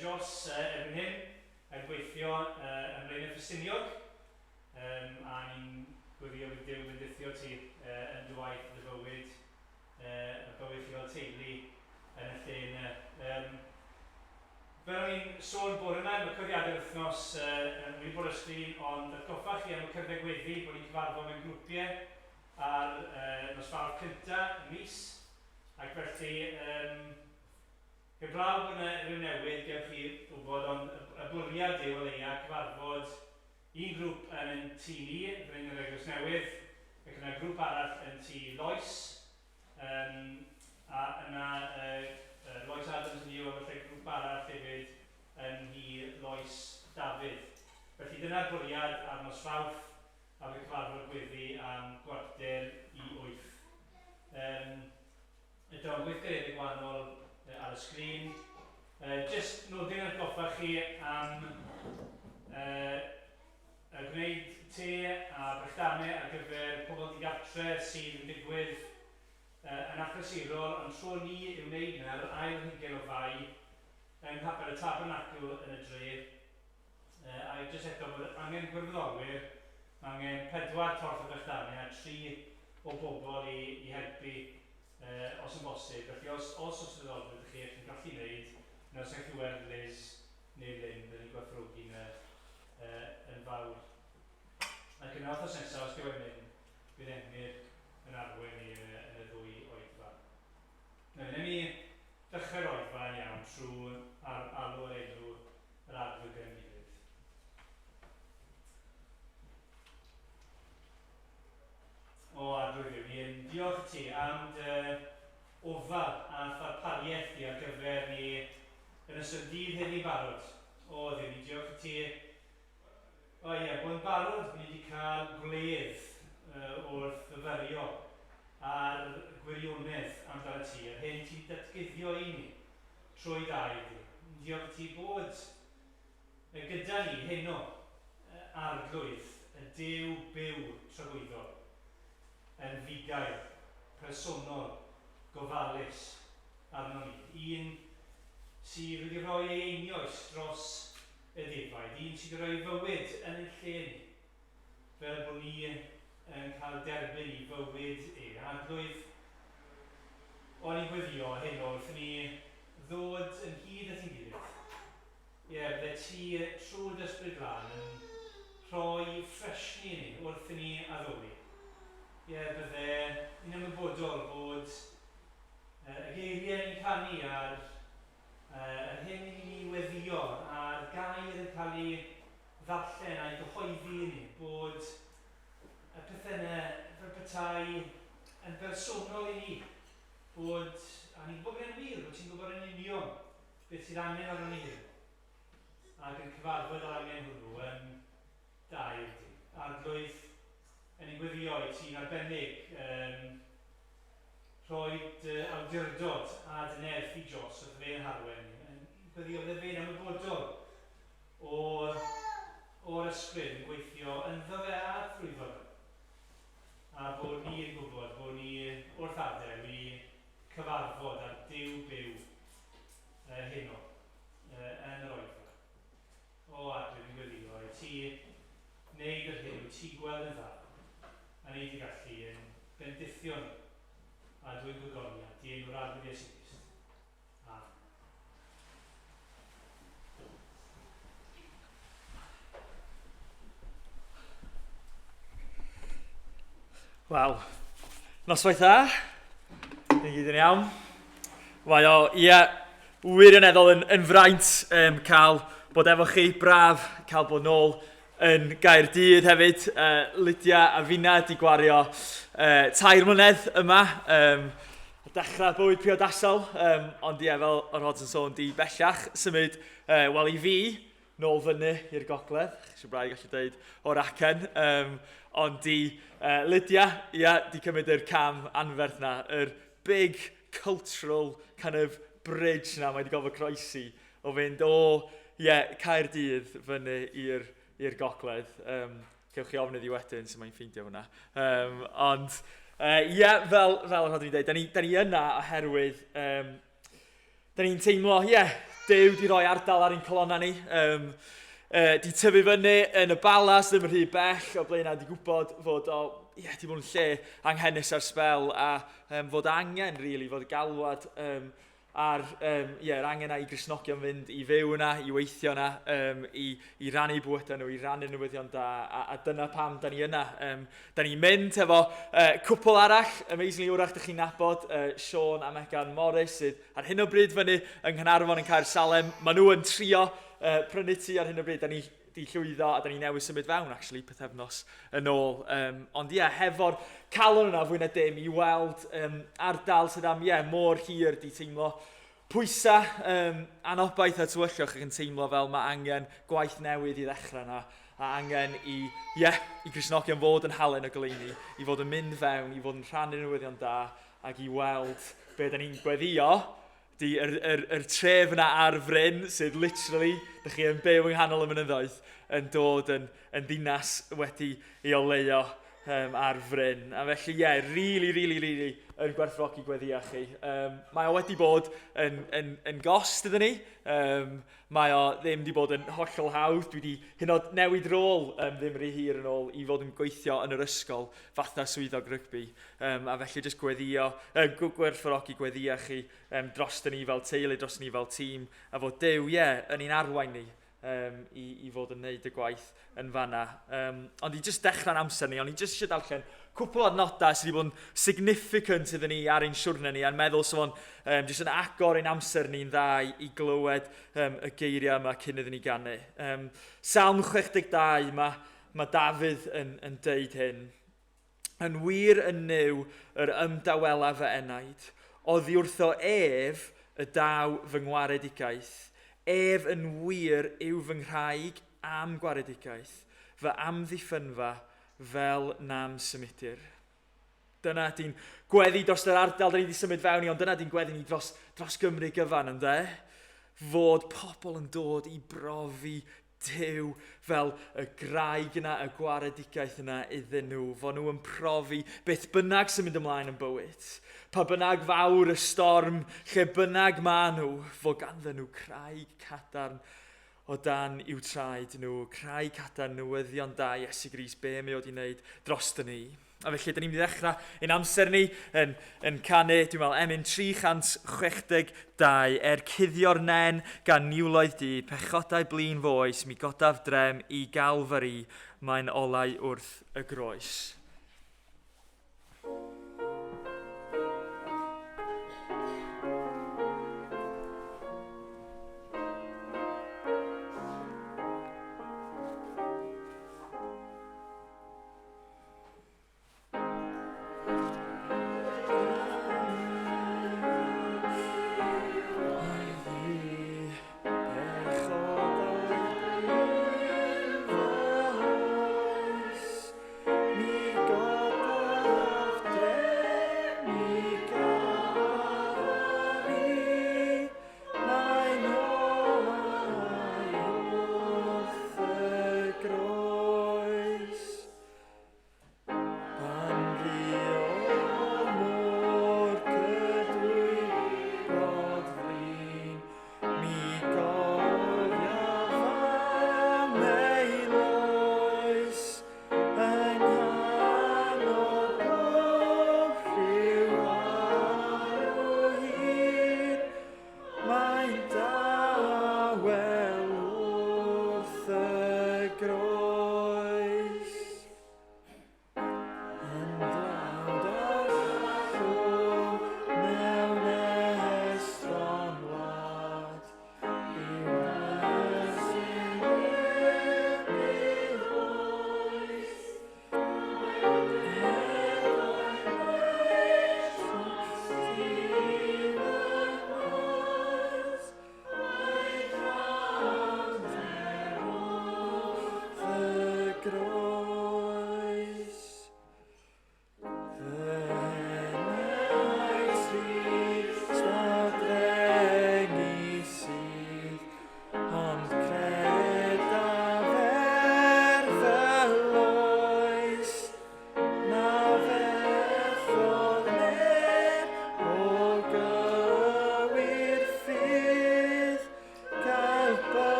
Jos erbyn hyn yn gweithio ym Mlaenau Ffestiniog, a ni'n gweddio bydd Duw bendithio ti yn dy waith, dy fywyd, y bywyd chi fel teulu yn y lle yna. Um, fel o'n i'n sôn bore yma, mae cyfrifiadur wythnos wedi bod ar sgrin, ond atgoffa chi am y cyfle gweddi bod ni'n cyfarfod mewn grwpiau ar nos Fawrth cynta y mis, ac felly um, heblaw bod yna rhyw newid, gewch chi wybod, ond y bwriad yw o leia cyfarfod un grŵp yn yn tŷ ni, fan hyn yn yr Eglwys Newydd, ac yna grŵp arall yn tŷ Lois, um, a yna uh, Lois Adams yn yw, a falle grŵp arall hefyd yn nhŷ Lois Dafydd. Felly dyna'r bwriad ar nos Fawrth, a fydd cyfarfod gweddi am 7:45. Um, eto, gweithgareddau gwahanol ar y sgrin. Jyst nodyn atgoffa chi am y gwneud te a brechdanau ar gyfer pobl digartre sydd yn digwydd yn achlysurol, ond tro ni i'w wneud yna ar yr ail hugain o Fai yng Nghapel y Tabernacl yn y dre. A jyst eto bod angen gwirfoddolwyr, mae angen pedwar torth o frechdanau a tri o bobl i, i helpu os yn bosib. Felly os os oes diddordeb 'da chi a chi'n gallu wneud, neu os ewch chi weld Liz neu Lynn, bydden ni'n gwerthfawrogi 'na yn fawr. Ac yna wythnos nesaf, os dyw e'n mynd, bydd Emyr yn arwain ni yn y, yn y ddwy oedfa. Nawr, newn ni ddechrau'r oedfa yn iawn trwy ar, alw ar enw yr Arglwydd gyda'n gilydd. O Arglwydd Dduw, ni yn diolch i ti am dy ofal a tharpariaeth di ar gyfer ni yn ystod dydd heddi'n barod. O Dduw, ni diolch i ti, o ie, bod yn barod, ni wedi cael gwledd uh, wrth fyfyrio ar gwirionedd amdano ti, yr hyn ti'n datguddio i ni trwy gair di. Diolch i ti bod gyda ni heno, Arglwydd, y Duw byw tragwyddol, yn fugail, personol, gofalus arnon ni. Un sydd wedi rhoi ei einioes dros y defaid, un sydd wedi rhoi ei fywyd yn ein lle ni, fel bod ni yn cael derbyn i fywyd e. Arglwydd, o'n i'n gweddio heno wrth i ni ddod ynghyd at ein gilydd. Ie, bydde ti trwy dy Ysbryd Glân yn rhoi ffresni i ni wrth i ni addoli. Ie, bydde ni'n ymwybodol bod y geiriau ni'n canu a'r yr hyn i ni weddïo a'r gair yn cael ei ddarllen a'i gyhoeddi i ni, bod y pethau yna fel petai yn bersonol i ni, bod, a ni'n gwybod bod e'n wir, bod ti'n gwybod yn union beth sydd angen arnon ni heddiw, ac yn cyfarfod â'r angen hwnnw yn dair di. Arglwydd, yn ein gweddio i ti'n arbennig, um, rhoi dy awdurdod a dy nerth i Jos wrth fe'n harwen ni. Yn gweddio bydde fe'n ymwybodol o'r, o'r ysbryd yn gweithio ynddo fe a thrwyddo fe. A bod ni'n gwybod bod ni wrth adael i cyfarfod â'r Duw byw heno yn yr oedfa. O, Arglwydd, fi'n gweddio i ti wneud yr hyn wyt ti'n gweld yn dda, a wneud i gallu yn bendithio ni, a dwyn gogoniant i enw'r Arglwydd Iesu Grist. Amen. Wel, noswaith dda. Ni gyd yn iawn. Mae o, ie, wirioneddol yn, yn fraint um, cael bod efo chi, braf cael bod nôl yn Gaerdydd hefyd. Uh, Lydia a finna di gwario uh, tair mlynedd yma. Um, dechrau bywyd priodasol, um, ond ie, fel o'r Rhods yn sôn, di bellach symud, uh, wel i fi, nôl fyny i'r gogledd, sy'n braidd gallu dweud o'r acen, um, ond di uh, Lydia, ia, di cymryd yr cam anferth na, yr big cultural kind of bridge na mae wedi gofod croesi o fynd o ie, Caerdydd fyny i'r i'r gogledd. Um, cewch chi ofyn iddi wedyn sut mae'n ffeindio hwnna. Um, ond, ie, uh, yeah, fel, fel roeddwn i'n dweud, da ni, da ni yna oherwydd um, da ni'n teimlo, ie, yeah, Duw di roi ardal ar ein colonna ni. Um, di tyfu fyny yn y Bala, sydd ddim yn rhy bell o Blaenau, di gwybod fod o, ie, yeah, di bod yn lle anghenus ar sbel a um, fod angen, really, fod galwad um, a'r um, yeah, yr angen i Gristnogion fynd i fyw yna, i weithio yna, um, i, i rannu bywydau nhw, i rannu newyddion da, a, a dyna pam da ni yna. Um, da ni'n mynd efo uh, cwpl arall, amazingly wrach ydych chi'n nabod, uh, Sean a Megan Morris, sydd ar hyn o bryd fyny yng Nghaernarfon yn Caer Salem. Maen nhw yn trio uh, prynu tŷ ar hyn o bryd, da ni di llwyddo a da ni newydd symud fewn, actually, pythefnos yn ôl. Um, ond ie, yeah, hefo'r calon yna fwy na dim i weld um, ardal sydd am, ie, yeah, mor hir di teimlo pwysau, um, anobaith a tywyllwch ac yn teimlo fel mae angen gwaith newydd i ddechrau yna a angen i, ie, yeah, i Gristnogion fod yn halen y goleuni, i fod yn mynd fewn, i fod yn rhannu'r newyddion da ac i weld be da ni'n gweddio Di yr, yr, yr tref yna ar fryn sydd literally, dych chi yn byw yng nghanol y mynyddoedd, yn dod yn, yn ddinas wedi ei oleuo um, ar fryn. A felly, ie, yeah, really, really, really yn gwerthfawrogi gweddia chi. Um, mae o wedi bod yn, yn, yn gost iddyn ni. Um, Mae o ddim wedi bod yn hollol hawdd. Dwi wedi hyd yn oed newid rôl um, ddim rhy hir yn ôl i fod yn gweithio yn yr ysgol fatha swyddog rygbi. Um, a felly jyst gweddio, um, gwerthfawrogi gweddia chi um, dros ni fel teulu, dros ni fel tîm, a fod Duw, ie, yeah, yn ein arwain ni um, i, i fod yn neud y gwaith yn fanna. Um, ond i jyst dechrau'n amser ni, ond i jyst eisiau darllen cwpl o adnodau sydd wedi bod yn significant iddyn ni ar ein siwrne ni, a'n meddwl sef o'n um, jyst yn agor ein amser ni'n dda i, i glywed um, y geiriau yma cyn iddyn ni ganu. Um, Salm 62, mae, mae Dafydd yn, yn deud hyn. Yn wir yn Nuw yr ymdawela fy enaid, oddi wrtho ef y daw fy ngwaredigaeth. Ef yn wir yw fy nghraig a'm gwaredigaeth, fy amddiffynfa fel na'm symudir. Dyna di'n gweddi dros yr ardal da ni wedi symud fewn i, ond dyna di'n gweddi ni dros, dros Gymru gyfan, ynde? Fod pobl yn dod i brofi Duw fel y graig yna, y gwaredigaeth yna iddyn nhw, fod nhw yn profi beth bynnag sy'n mynd ymlaen yn bywyd. Pa bynnag fawr y storm, lle bynnag maen nhw, fod ganddyn nhw craig cadarn o dan i'w traed nhw, craig cadarn newyddion da Iesu Grist, be mae o wedi wneud dros ni. A felly, dyn ni'n mynd i ddechrau ein amser ni yn, yn canu, dwi'n meddwl, emyn 362, er cuddio'r nen gan niwloedd du, pechodau blin foes, mi godaf drem i Galfari, mae'n olau wrth y groes.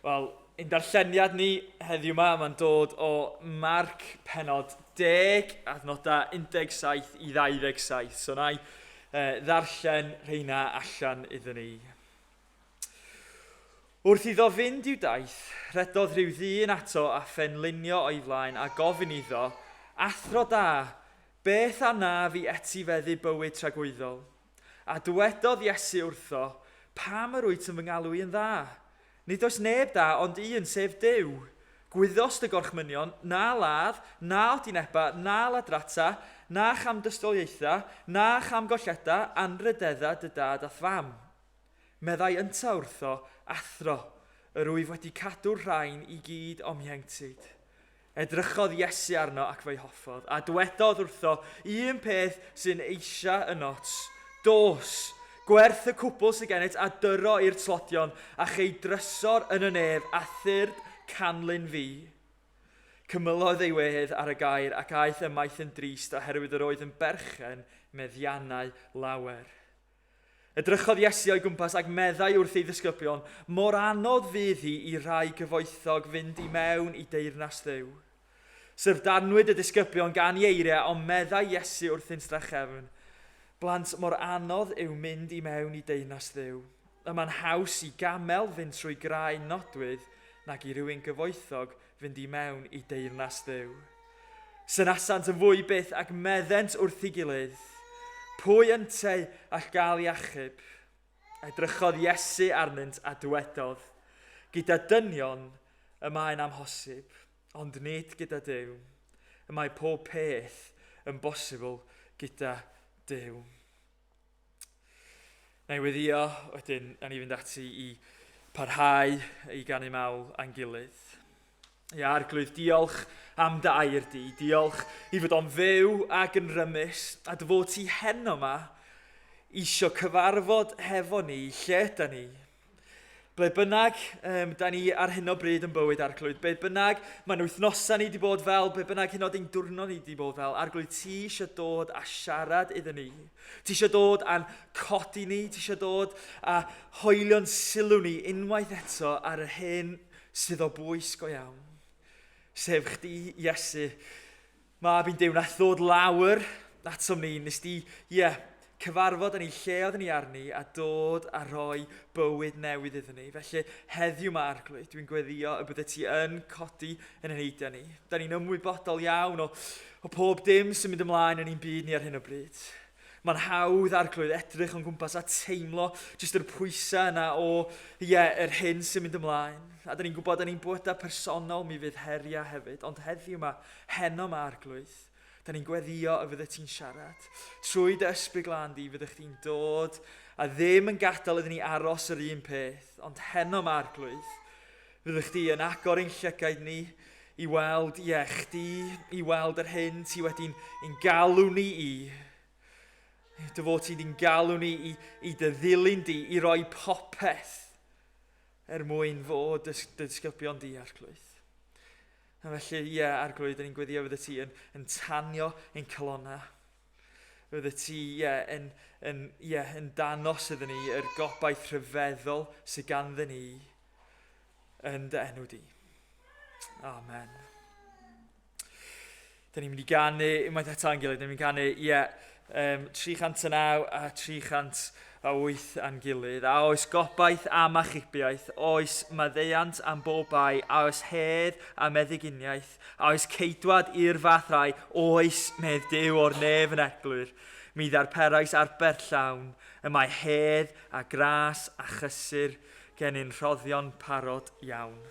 Wel, ein darlleniad ni heddiw yma, mae'n dod o Marc penod 10, adnodau 17 i 27. So na i ddarllen rheina allan iddyn ni. Wrth iddo fynd i'w daith, rhedodd rhyw ddyn ato a phenlinio o'i flaen a gofyn iddo, Athro da, beth a wnaf i etifeddu bywyd tragwyddol? A dywedodd Iesu wrtho, Pam yr wyt yn fy ngalw i yn dda? Nid oes neb da ond un, sef Duw. Gwyddost y gorchmynion, na ladd, na odineba, na ladrata, na chamdystoliaetha, na chamgolleda, anrhydedda dy dad a'th fam. Meddai yntau wrtho, Athro, yr wyf wedi cadw'r rhain i gyd o'm hieuenctid. Edrychodd Iesu arno ac fe'i hoffodd, a dywedodd wrtho, Un peth sy'n eisiau ynot, dos, gwerth y cwbl sydd gennyt a dyro i'r tlodion, a chei drysor yn y nef, a thyrd canlyn fi. Cymylodd ei wedd ar y gair ac aeth ymaith yn drist oherwydd yr oedd yn berchen meddiannau lawer. Edrychodd Iesu o'i gwmpas ac meddai wrth ei ddisgyblion, Mor anodd fydd hi i rai gyfoethog fynd i mewn i deyrnas Dduw. Syfrdanwyd y disgyblion gan ei eiriau, ond meddai Iesu wrthynt drachefn, Blant, mor anodd yw mynd i mewn i deyrnas Dduw. Y mae'n haws i gamel fynd trwy graen nodwydd nag i rywun gyfoethog fynd i mewn i deyrnas Dduw. Synasant yn fwy byth ac meddent wrth ei gilydd, Pwy ynteu all gael ei achub? Edrychodd Iesu arnynt a dywedodd, Gyda dynion y mae'n amhosib, ond nid gyda Duw. Y mae pob peth yn bosibl gyda Duw. Na i weddio, wedyn na ni fynd ati i parhau i ganu mawl a'n gilydd. Ia, Arglwydd, diolch am dy air di. Diolch i fod o'n fyw ac yn rymus, a dy fod ti heno ma isio cyfarfod hefo ni lle yda ni. Ble bynnag um, da ni ar hyn o bryd yn bywyd Arglwydd, be bynnag mae'n wythnosau ni wedi bod fel, be bynnag hyn oed ein diwrnod ni wedi bod fel, Arglwydd, ti eisiau dod a siarad iddyn ni. Ti eisiau dod a'n codi ni, ti eisiau dod a hoelio'n sylw ni unwaith eto ar yr hyn sydd o bwys go iawn. Sef chdi, Iesu, Mab i'n Duw, nath ddod lawr atom ni, nes di, ie, yeah, cyfarfod â ni lle oedden ni arni a dod a rhoi bywyd newydd iddyn ni. Felly heddiw mae Arglwydd, dwi'n gweddio y bydde ti yn codi yn eneidiau ni. Da ni'n ymwybodol iawn o, o pob dim sy'n mynd ymlaen yn ein byd ni ar hyn o bryd. Mae'n hawdd Arglwydd edrych o'n gwmpas a teimlo jyst yr pwysau yna o, ie, yeah, yr hyn sy'n mynd ymlaen. A da ni'n gwybod yn ein bywydau personol mi fydd heriau hefyd, ond heddiw yma, heno yma Arglwydd, da ni'n gweddio y fydde ti'n siarad. Trwy dy ysbryd glân di, fyddech chdi'n dod a ddim yn gadael iddyn ni aros yr un peth, ond heno yma Arglwydd, fyddech chdi yn agor ein llygaid ni i weld, ie, chdi, i weld yr hyn ti wedi'n ein galw ni i. Dy fod ti wedi'n galw ni i, i dy ddilyn di, i roi popeth er mwyn fod dy ddisgyblion di, Arglwydd. A felly, ie, Arglwydd, dyn ni'n gweddio fydde ti yn, yn tanio ein calonnau. Fydde ti, ie, yn, yn, ie, yn danos iddyn ni yr gobaith rhyfeddol sydd ganddyn ni yn dy enw di. Amen. Dyn ni'n mynd i ganu, unwaith eto a'n gilydd, dyn ni'n mynd i ganu, ie, yeah, um, 309 a 308 a'n gilydd. A oes gobaith am achubiaeth, oes maddeuant am bob bai, a oes hedd a meddyginiaeth, a oes ceidwad i'r fath rai, oes, medd Duw o'r nef yn eglur. Mi ddarperais arber llawn, y mae hedd a gras a chysur gennym rhoddion parod iawn.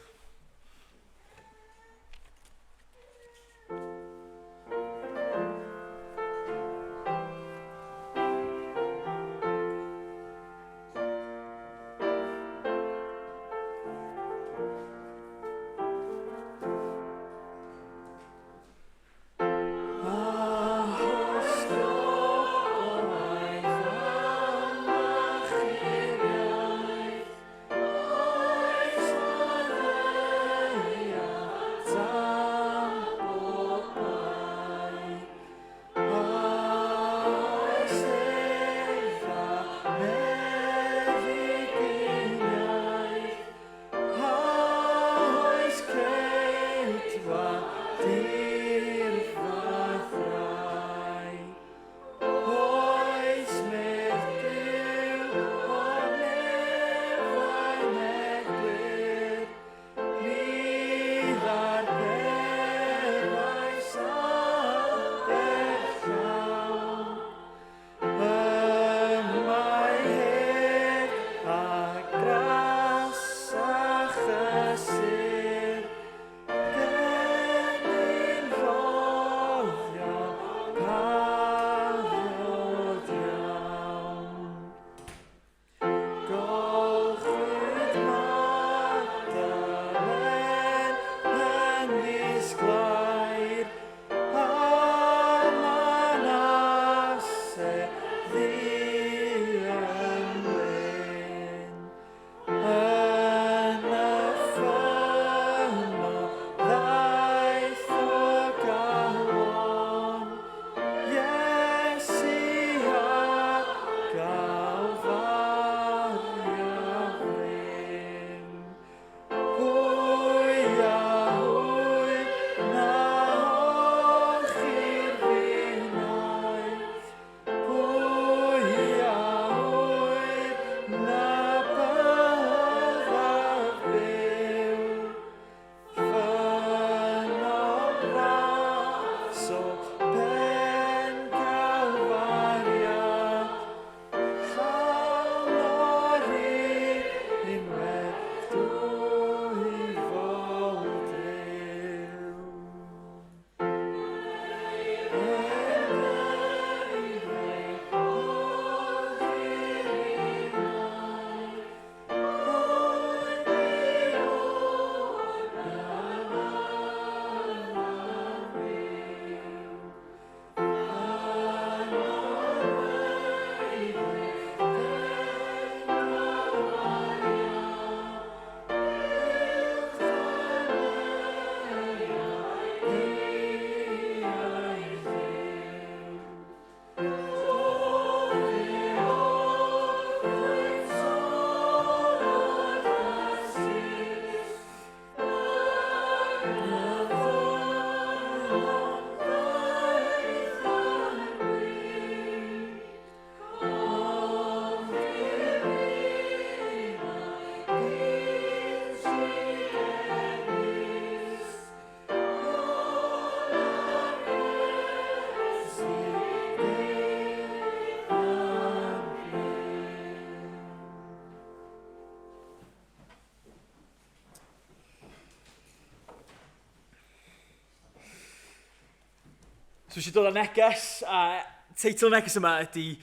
So eisiau dod â neges, a teitl neges yma ydy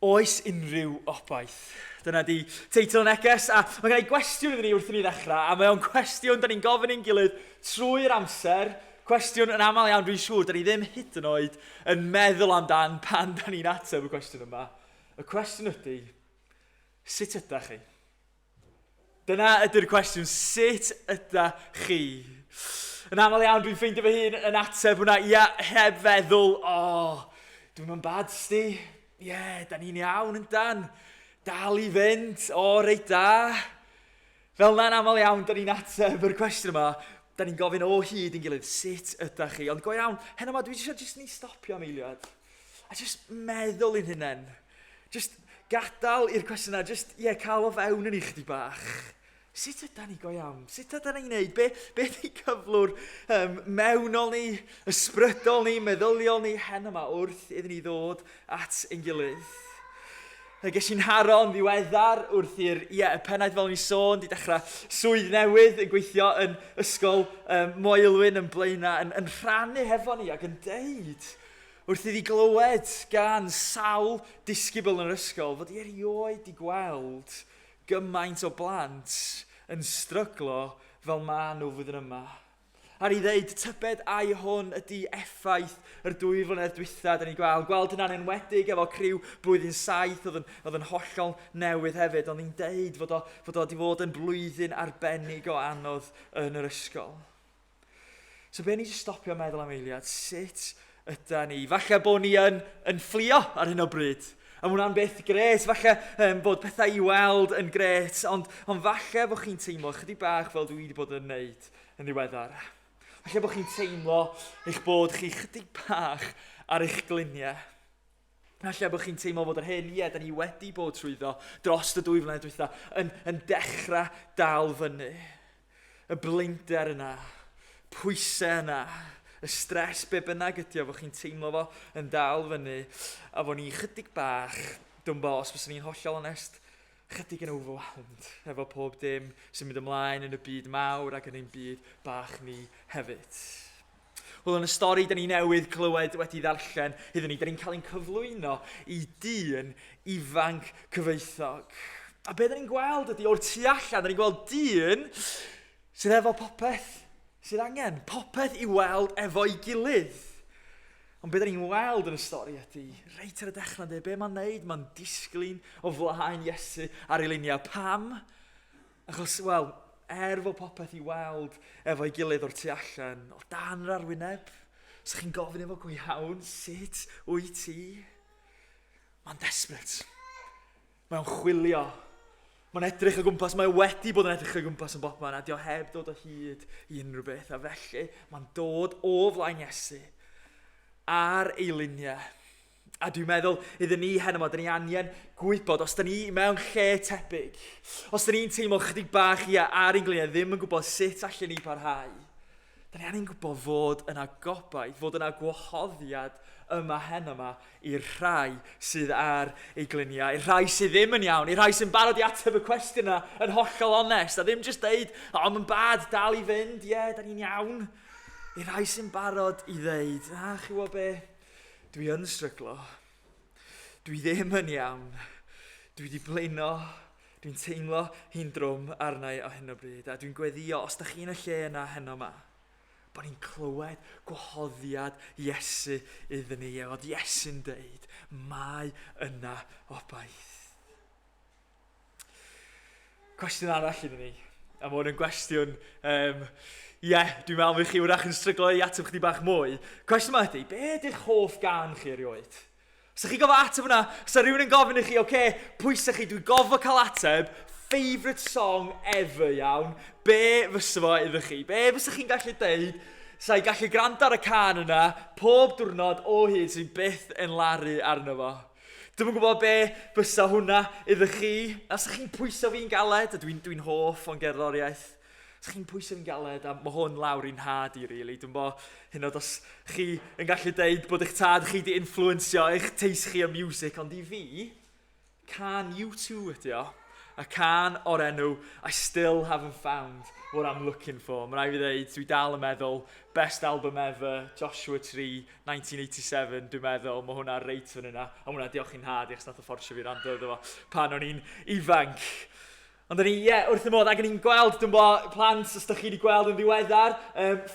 Oes unrhyw obaith? Dyna di teitl neges, a mae gen i gwestiwn iddyn ni wrth i ni ddechrau, a mae o'n cwestiwn da ni'n gofyn i'n gilydd trwy'r amser, cwestiwn yn aml iawn dwi'n siŵr, da ni ddim hyd yn oed yn meddwl amdan pan da ni'n ateb y cwestiwn yma. Y cwestiwn ydy, sut ydach chi? Dyna ydy'r cwestiwn, sut yda chi? Yn aml iawn, dwi'n ffeindio fy hun yn ateb hwnna, ia, heb feddwl, o, oh, dwi'n mynd bad, sti. Ie, yeah, da ni'n iawn yn dan. Dal i fynd, o, oh, reit da. Fel na'n aml iawn, da ni'n ateb yr cwestiwn yma, da ni'n gofyn o hyd yn gilydd, sut ydych chi? Ond go iawn, heno yma, dwi eisiau jyst ni stopio am eiliad. A jyst meddwl i'n hunain. Jyst gadael i'r cwestiwn yna, jyst, ie, yeah, cael o fewn yn i chdi bach. Sut yda ni go iawn? Sut yda ni'n neud? Be, be ydy cyflwr um, mewnol ni, ysbrydol ni, meddyliol ni hen yma wrth iddyn ni ddod at ein gilydd? Ges i'n haro yn ddiweddar wrth i'r, ie, y pennaeth fel o'n i'n sôn, di dechrau swydd newydd yn gweithio yn ysgol um, Moelwyn yn Blaenau, yn, yn rhannu hefo ni ac yn deud Wrth iddi glywed gan sawl disgybl yn yr ysgol fod hi erioed 'di gweld gymaint o blant yn stryglo fel maen nhw flwyddyn yma. Ar i ddeud, tybed ai hwn ydy effaith yr dwy flynedd dwytha da ni'n gweld. Gweld hynna'n enwedig efo criw blwyddyn saith oedd yn, oedd yn hollol newydd hefyd, ond ni'n deud fod o, fod o wedi fod yn blwyddyn arbennig o anodd yn yr ysgol. So be ni jyst stopio meddwl am eiliad, sut yda ni? Falle bod ni yn, yn fflio ar hyn o bryd. A mae hwnna'n beth gret, falle um, bod pethau i weld yn gret, ond, ond falle bod chi'n teimlo chydig bach fel dwi wedi bod yn wneud yn ddiweddar. Falle bod chi'n teimlo eich bod chi chydig bach ar eich gliniau. Falle bod chi'n teimlo fod yr hyn, ie, da ni wedi bod trwyddo dros y dwy flynedd dwytha, yn, yn dechrau dal fyny. Y blinder yna, pwysau yna, y stres, be bynnag ydy o, fod chi'n teimlo fo yn dal fyny, a fod ni chydig bach, dwi'n bo, os fyswn ni'n hollol onest, chydig yn overwhelmed efo pob dim sy'n mynd ymlaen yn y byd mawr ac yn ein byd bach ni hefyd. Wel, yn y stori da ni newydd clywed wedi ddarllen iddyn ni, da ni'n cael ein cyflwyno i dyn ifanc cyfoethog. A be da ni'n gweld ydy, o'r tu allan, da ni'n gweld dyn sydd efo popeth sydd angen, popeth i weld efo'i gilydd. Ond be da ni'n weld yn y stori ydy, reit ar y dechrau, dweud, be mae'n neud? Mae'n disglin o flaen Iesu ar ei luniau. Pam? Achos, wel, er fod popeth i weld efo'i gilydd o'r tu allan, o dan yr arwyneb, os chi'n gofyn efo go iawn, sut wyt ti? Mae'n desperate. Mae'n chwilio. Mae'n edrych o gwmpas, mae wedi bod yn edrych o gwmpas yn bobman, a dio heb dod o hyd i unrhyw beth, a felly mae'n dod o flaen Iesu ar ei luniau. A dwi'n meddwl iddyn ni heno yma, dyn ni angen gwybod, os dyn ni mewn lle tebyg, os dyn ni'n teimlo chydig bach ia ar ein gliniau, ddim yn gwybod sut allan ni parhau, dyn ni angen gwybod fod yna gobaith, fod yna gwahoddiad yma heno yma i'r rhai sydd ar ei gliniau, i'r rhai sydd ddim yn iawn, i'r rhai sy'n barod i ateb y cwestiwn yna yn hollol onest, a ddim jyst deud, o, oh, mae'n bad, dal i fynd, ie, yeah, da ni'n iawn. I'r rhai sy'n barod i ddeud, na, chi wybod be, Dwi yn stryglo. Dwi ddim yn iawn. Dwi wedi blino. Dwi'n teimlo hi'n drwm arna i o hyn o bryd. A dwi'n gweddio, os da chi yn y lle yna heno yma, bod ni'n clywed gwahoddiad Iesu iddyn ni, a fod Iesu'n deud, mae yna obaith. Cwestiwn arall iddyn ni, a mae hwn yn gwestiwn, um, ie, yeah, dwi'n meddwl fydd chi wrach yn stryglo i ateb chdi bach mwy. Cwestiwn yma ydy, be ydy'ch hoff gan chi erioed? Os ydych chi'n gofio ateb hwnna, os yna rhywun yn gofyn i chi, oce, okay, pwy chi, dwi'n gofio cael ateb, favourite song ever, iawn, be fysa fo iddo chi? Be fysa chi'n gallu deud? Sa i gallu gwrando ar y can yna pob diwrnod o hyd sy'n byth yn laru arno fo. Dwi'm yn gwybod be fysa hwnna iddo chi. Os ydych chi'n pwyso fi'n galed, a dwi'n dwi hoff o'n gerddoriaeth, os ydych chi'n pwyso fi'n galed, a mae hwn lawr i'n nhad i, really. Dwi'n bo, hyn oed os chi yn gallu deud bod eich tad chi di influensio eich taste chi o music, ond i fi, can U2 ydi o. A cân o'r enw I Still Haven't Found What I'm Looking For. Mae rhaid fi ddeud, dwi dal yn meddwl, best album ever, Joshua Tree, 1987, dwi'n meddwl, mae hwnna reit fan yna. A hwnna, diolch i'n nhad, achos nath o fforsio fi wrando iddo fo pan o'n i'n ifanc. Ond o'n i, ie, yeah, wrth y modd, ac o'n i'n gweld, dwi'n bo, plant, os ydych chi wedi gweld yn ddiweddar,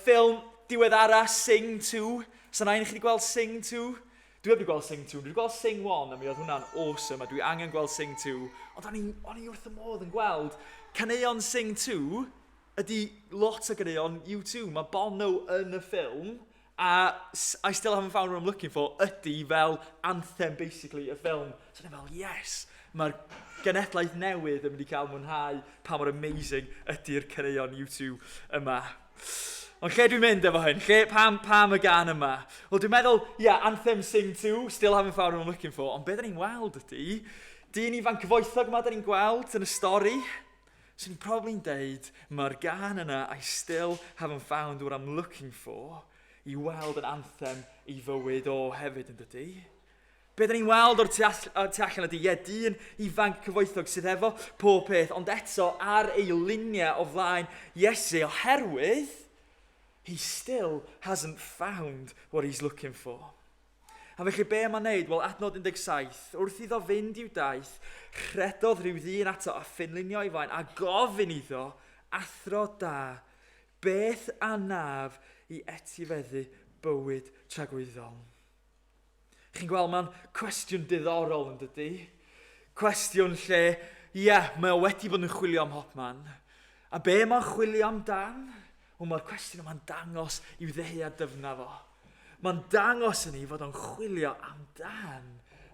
ffilm diweddara, Sing 2. So na un i chi wedi gweld Sing 2? Dwi heb 'di gweld Sing 2, dwi 'di gweld Sing 1 a mi oedd hwnna'n awesome a dwi angen gweld Sing 2, ond o'n i, o'n i wrth y modd yn gweld caneuon Sing 2 ydy lot o ganeuon U2. Mae Bono yn y ffilm a I Still Haven't Found What I'm Looking For ydy fel anthem basically y ffilm. So o'n i fel yes, mae'r genedlaeth newydd yn mynd i cael mwynhau pa mor amazing ydy'r caneuon U2 yma. Ond lle dwi'n mynd efo hyn? Lle, pam, pam y gân yma? Wel, dwi'n meddwl, ie, yeah, Anthem Sing 2, still haven't found what I'm looking for, ond be da ni'n weld ydy, dyn ifanc cyfoethog yma da ni'n gweld yn y stori, so ni'n probably'n deud, mae'r gân yna, I still haven't found what I'm looking for, i weld yn anthem i fywyd o hefyd yn dydy. Be da ni'n weld o'r tu, all, tu allan ydy, ie, dyn ifanc cyfoethog sydd efo pob peth, ond eto ar ei luniau o flaen Iesu, oherwydd he still hasn't found what he's looking for. A felly be mae'n neud? Wel, adnod 17, wrth iddo fynd i'w daith, rhedodd rhyw ddyn ato a phenlinio ei flaen a gofyn iddo, athro da, beth a naf i etifeddu bywyd tragwyddol? Chi'n gweld, mae'n cwestiwn diddorol yn dydy? Cwestiwn lle, ie, yeah, mae o wedi bod yn chwilio am hopman. A be mae'n chwilio amdan? Wel, mae'r cwestiwn yma'n dangos i'w ddeheuad dyfna fo. Mae'n dangos i ni fod o'n chwilio amdan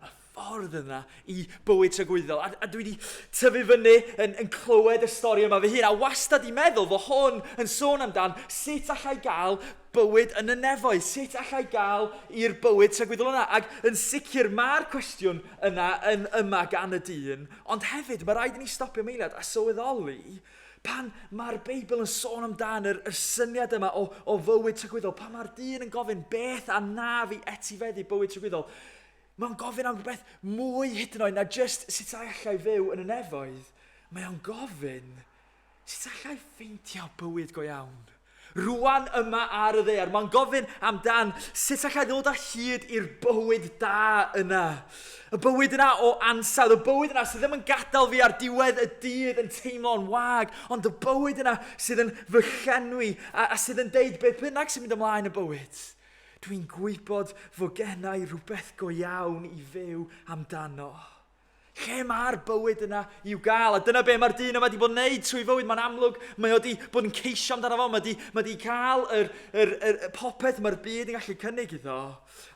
y ffordd yna i bywyd tragwyddol. A dwi wedi tyfu fyny yn clywed y stori yma fy hun, a wastad i meddwl fod hwn yn sôn amdan sut allai gael bywyd yn y nefoedd, sut allai gael i'r bywyd tragwyddol yna. Ac yn sicr mae'r cwestiwn yna yn yma gan y dyn, ond hefyd mae rhaid i ni stopio am eiliad a sylweddoli pan mae'r Beibl yn sôn amdan yr syniad yma o fywyd tragwyddol, pan mae'r dyn yn gofyn beth a naf i etifeddu bywyd tragwyddol, Mae'n gofyn am rhywbeth mwy hyd yn oed na jyst sut allai fyw yn y nefoedd. Mae o'n gofyn sut allai ffeindio bywyd go iawn. Rwan yma ar y ddaear, mae'n gofyn amdan sut allai ddod â hyd i'r bywyd da yna. Y bywyd yna o ansawdd, y bywyd yna sydd ddim yn gadael fi ar diwedd y dydd yn teimlo'n wag, ond y bywyd yna sydd yn fy llenwi a sydd yn deud beth bynnag sy'n mynd ymlaen y bywyd. Dwi'n gwybod fod genna i rhywbeth go iawn i fyw amdano. Lle mae'r bywyd yna i'w gael? A dyna be mae'r dyn yma wedi bod yn neud trwy fywyd. Mae'n amlwg, mae o wedi bod yn ceisio amdano fo. Mae wedi, mae wedi cael yr, yr, yr, yr popeth mae'r byd yn gallu cynnig iddo.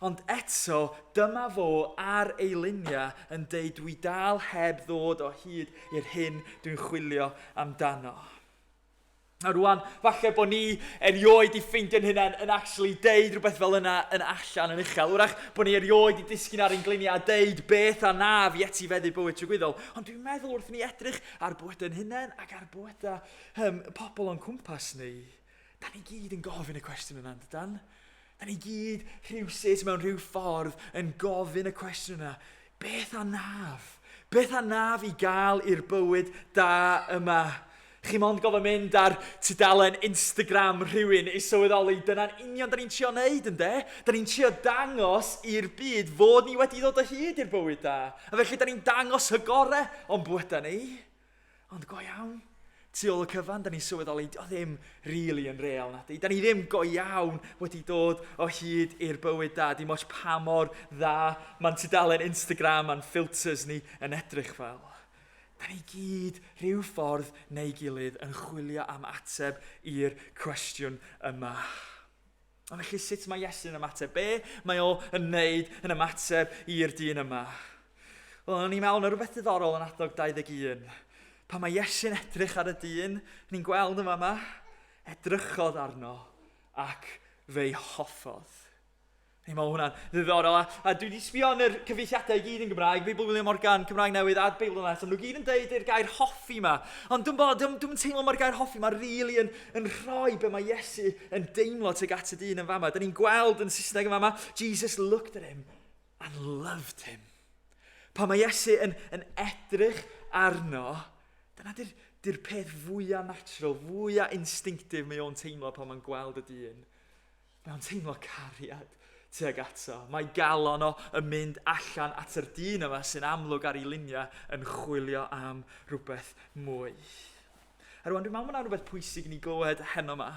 Ond eto, dyma fo ar ei luniau yn deud dwi dal heb ddod o hyd i'r hyn dwi'n chwilio amdano. A rwan, falle bod ni erioed i ffeindio'n hunain yn actually deud rhywbeth fel yna yn allan yn uchel. Wrach bod ni erioed i disgyn ar ein gliniau a deud beth a naf i etifeddu bywyd tragwyddol. Ond dwi'n meddwl wrth ni edrych ar bywydau'n hunain ac ar bywydau pobl o'n cwmpas ni, da ni gyd yn gofyn y cwestiwn yna, dydan? Da ni gyd rhywsut mewn rhyw ffordd yn gofyn y cwestiwn yna, beth a naf? Beth a naf i gael i'r bywyd da yma? Chi mond gofyn mynd ar tudalen Instagram rhywun i sylweddoli dyna'n union da ni'n trio wneud, ynde? Da ni'n trio dangos i'r byd fod ni wedi ddod o hyd i'r bywyd da. A felly da ni'n dangos y gore o'n bywydau ni. Ond go iawn, tu ôl y cyfan, da ni'n sylweddoli, o ddim really yn real na di. Da ni ddim go iawn wedi dod o hyd i'r bywyd da. Dim ots pa mor dda mae'n tudalen Instagram a'n filters ni yn edrych fel. Da ni gyd rhyw ffordd neu gilydd yn chwilio am ateb i'r cwestiwn yma. A felly sut mae Iesu'n ymateb? Be mae o yn wneud yn ymateb i'r dyn yma? Wel, o'n i'n meddwl na rhywbeth diddorol yn adog 21. Pan mae Iesu'n edrych ar y dyn, ni'n gweld yma yma, edrychodd arno ac fe'i hoffodd. Ni'n meddwl hwnna'n ddiddorol. A dwi wedi sbio yn yr cyfieithiadau i gyd yn Gymraeg, Beibl William Morgan, Cymraeg Newydd a Beibl Net, ond nhw gyd yn deud i'r gair hoffi yma. Ond dwi'n bod, dwi'n dwi teimlo mae'r gair hoffi yma really yn rhoi be mae Iesu yn deimlo tuag at y dyn yn fama. Da ni'n gweld yn Saesneg yn fama, Jesus looked at him and loved him. Pan mae Iesu yn edrych arno, Dyna di'r di peth fwyaf natural, fwyaf instinctive mae o'n teimlo pan mae'n gweld y dyn. Mae o'n teimlo cariad tuag ato. Mae galon o yn mynd allan at yr dyn yma sy'n amlwg ar ei luniau yn chwilio am rhywbeth mwy. A rwan, dwi'n meddwl mae yna rhywbeth pwysig i ni glywed heno yma.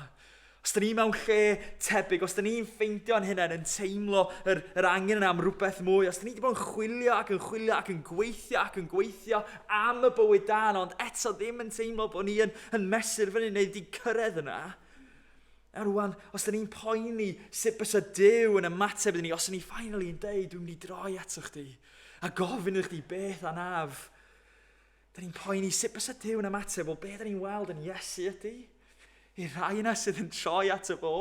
Os da ni mewn lle tebyg, os da ni'n ffeindio'n hunain yn teimlo yr, yr angen yna am rhywbeth mwy, os da ni wedi bod yn chwilio ac yn chwilio ac yn gweithio ac yn gweithio am y bywyd da yna, ond eto ddim yn teimlo bod ni yn, yn mesur fyny neu wedi cyrraedd yna, A rwan, os da ni'n poeni sut bysa Duw yn ymateb iddyn ni, os da ni finally yn deud, dwi'n mynd i droi ato chdi, a gofyn i chdi beth anaf, Da ni'n poeni sut bysa Duw yn ymateb, wel be da ni'n weld yn Iesu ydy? I'r rhai yna sydd yn troi ato fo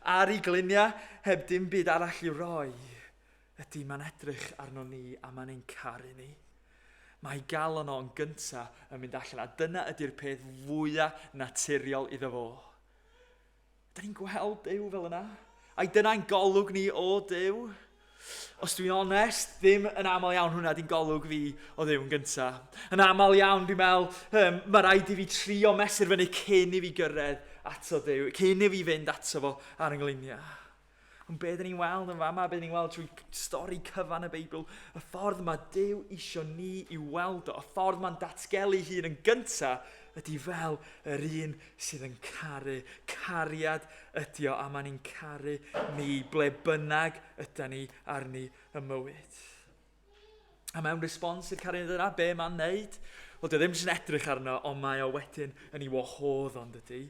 ar ei gliniau heb dim byd arall i'w roi, ydy mae'n edrych arno ni a mae'n ein caru ni. Mae galon o'n gynta yn mynd allan, a dyna ydy'r peth fwyaf naturiol iddo fo. Da ni'n gweld Duw fel yna? Ai dyna'n golwg ni o Duw? Os dwi'n onest, ddim yn aml iawn hwnna di'n golwg fi o Dduw yn gynta. Yn aml iawn, dwi'n meddwl, um, mae rhaid i fi trio mesur fyny cyn i fi gyrraedd ato Dduw, cyn i fi fynd ato fo ar yng ngliniau. Ond be dyn ni'n weld yn fama, be dyn ni'n weld trwy stori cyfan y Beibl, y ffordd mae Duw isio ni i weld o, y ffordd mae'n datgelu hun yn gynta, ydy fel yr un sydd yn caru. Cariad ydy o, a mae'n ni'n caru ni ble bynnag ydy ni arni y mywyd. A mewn respons i'r cariad yna, be mae'n neud? Wel, dio ddim jyst yn edrych arno, ond mae o wedyn yn ei wahodd o'n dydy.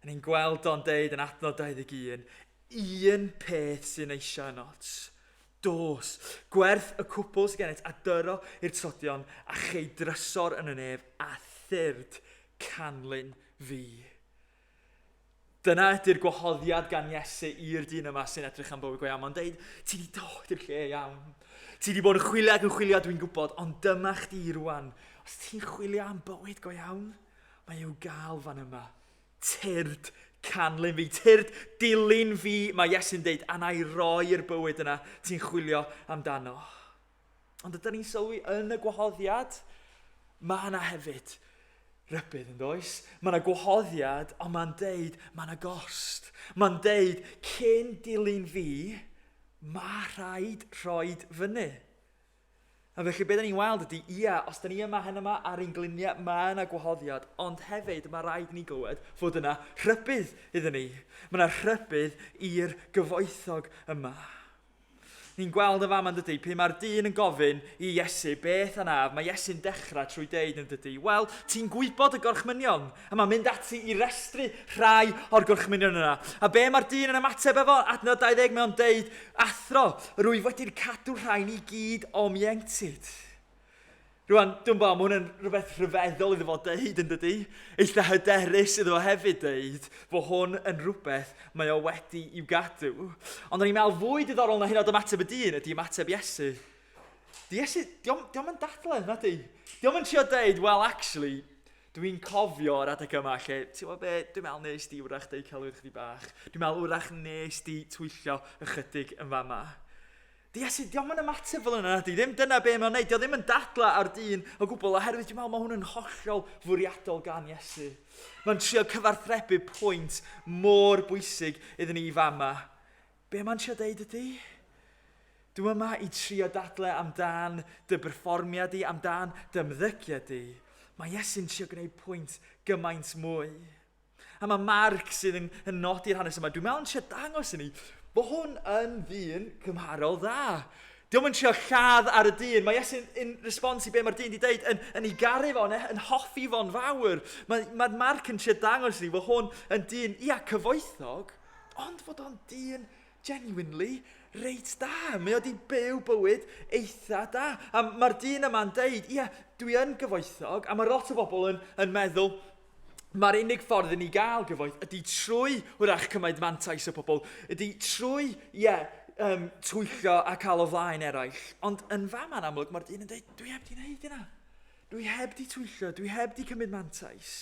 A ni'n gweld o'n deud yn adnod 21, un peth sy'n eisiau ynot. Dos, gwerth y cwpl sydd gennyt a dyro i'r tlodion a chei drysor yn y nef a thyrd canlyn fi. Dyna ydy'r gwahoddiad gan Iesu i'r dyn yma sy'n edrych am bywyd go iawn. Mae'n deud, ti wedi dod i'r lle iawn. Ti wedi bod yn chwilio ac yn chwilio, dwi'n gwybod, ond dyma chdi rwan. Os ti'n chwilio am bywyd go iawn, mae i'w gael fan yma. Tyrd, canlyn fi, tyrd, dilyn fi, mae Iesu'n deud, a na i roi'r bywyd yna ti'n chwilio amdano. Ond ydyn ni'n sylwi yn y gwahoddiad? Mae yna hefyd rybudd yn does? Mae yna gwahoddiad, ond mae'n deud mae yna gost. Mae'n deud, cyn dilyn fi, mae rhaid rhoid fyny. A felly beth ni'n weld ydy, ia, os da ni yma hen yma ar ein gliniau, mae yna gwahoddiad, ond hefyd mae rhaid ni glywed fod yna rhybudd iddyn ni. Mae yna rhybudd i'r gyfoethog yma. Ni'n gweld yn fama yn dydy, pe mae'r dyn yn gofyn i Iesu beth anaf, mae Iesu'n dechrau trwy deud yn dydy, wel, ti'n gwybod y gorchmynion, a mae'n mynd ati i restru rhai o'r gorchmynion yna. A be mae'r dyn yn ymateb efo? Adnod 20, mae o'n deud, athro, rwyf wedi'r cadw rhain i gyd o'm ieuenctid. Rwan, dwi'n bod, mae hwn yn rhywbeth rhyfeddol iddo fo deud yn dydy. Eitha hyderus iddo fo hefyd deud bod hwn yn rhywbeth mae o wedi i'w gadw. Ond o'n i'n meddwl fwy diddorol na hyn oed ymateb y dyn ydy ymateb Iesu. Di Iesu, diolch yn dadlau, na di? Diolch yn trio deud, well, actually, dwi'n cofio yr adeg yma lle, ti'n gwybod be, dwi'n meddwl nes di wrach deud celwydd chdi bach. Dwi'n meddwl wrach nes di twyllo ychydig yn fama. Di Iesu, diolch yn ymateb fel yna, di ddim dyna be mae'n neud, dio ddim yn dadla ar dyn o gwbl, oherwydd dwi'n meddwl mae hwn yn hollol fwriadol gan Iesu. Mae'n trio cyfarthrebu pwynt mor bwysig iddyn ni fama. Be mae'n trio deud ydy? Dwi yma i trio dadle amdan dy berfformiad di, amdan dy ymddygiad di. Mae Iesu'n trio gwneud pwynt gymaint mwy. A mae Mark sydd yn, yn nodi'r hanes yma, dwi'n meddwl yn trio dangos i ni bod hwn yn ddyn cymharol dda. Diolch yn trio lladd ar y dyn. Mae Iesu'n in response i be mae'r dyn wedi deud yn, yn ei garu fo, yn, yn hoffi fo'n fawr. Mae, mae Mark yn trio dangos i ni bod hwn yn dyn, ia, cyfoethog, ond fod o'n dyn genuinely reit da. Mae o wedi byw bywyd eitha da. A mae'r dyn yma'n deud, ia, dwi yn gyfoethog, a mae lot o bobl yn, yn meddwl, mae'r unig ffordd i ni gael gyfoeth ydy trwy wrach cymaint mantais o pobl, ydy trwy, ie, yeah, um, twyllo a cael o flaen eraill. Ond yn fama'n amlwg, mae'r dyn yn dweud, dwi heb di wneud yna. Dwi heb di twyllo, dwi heb di cymryd mantais.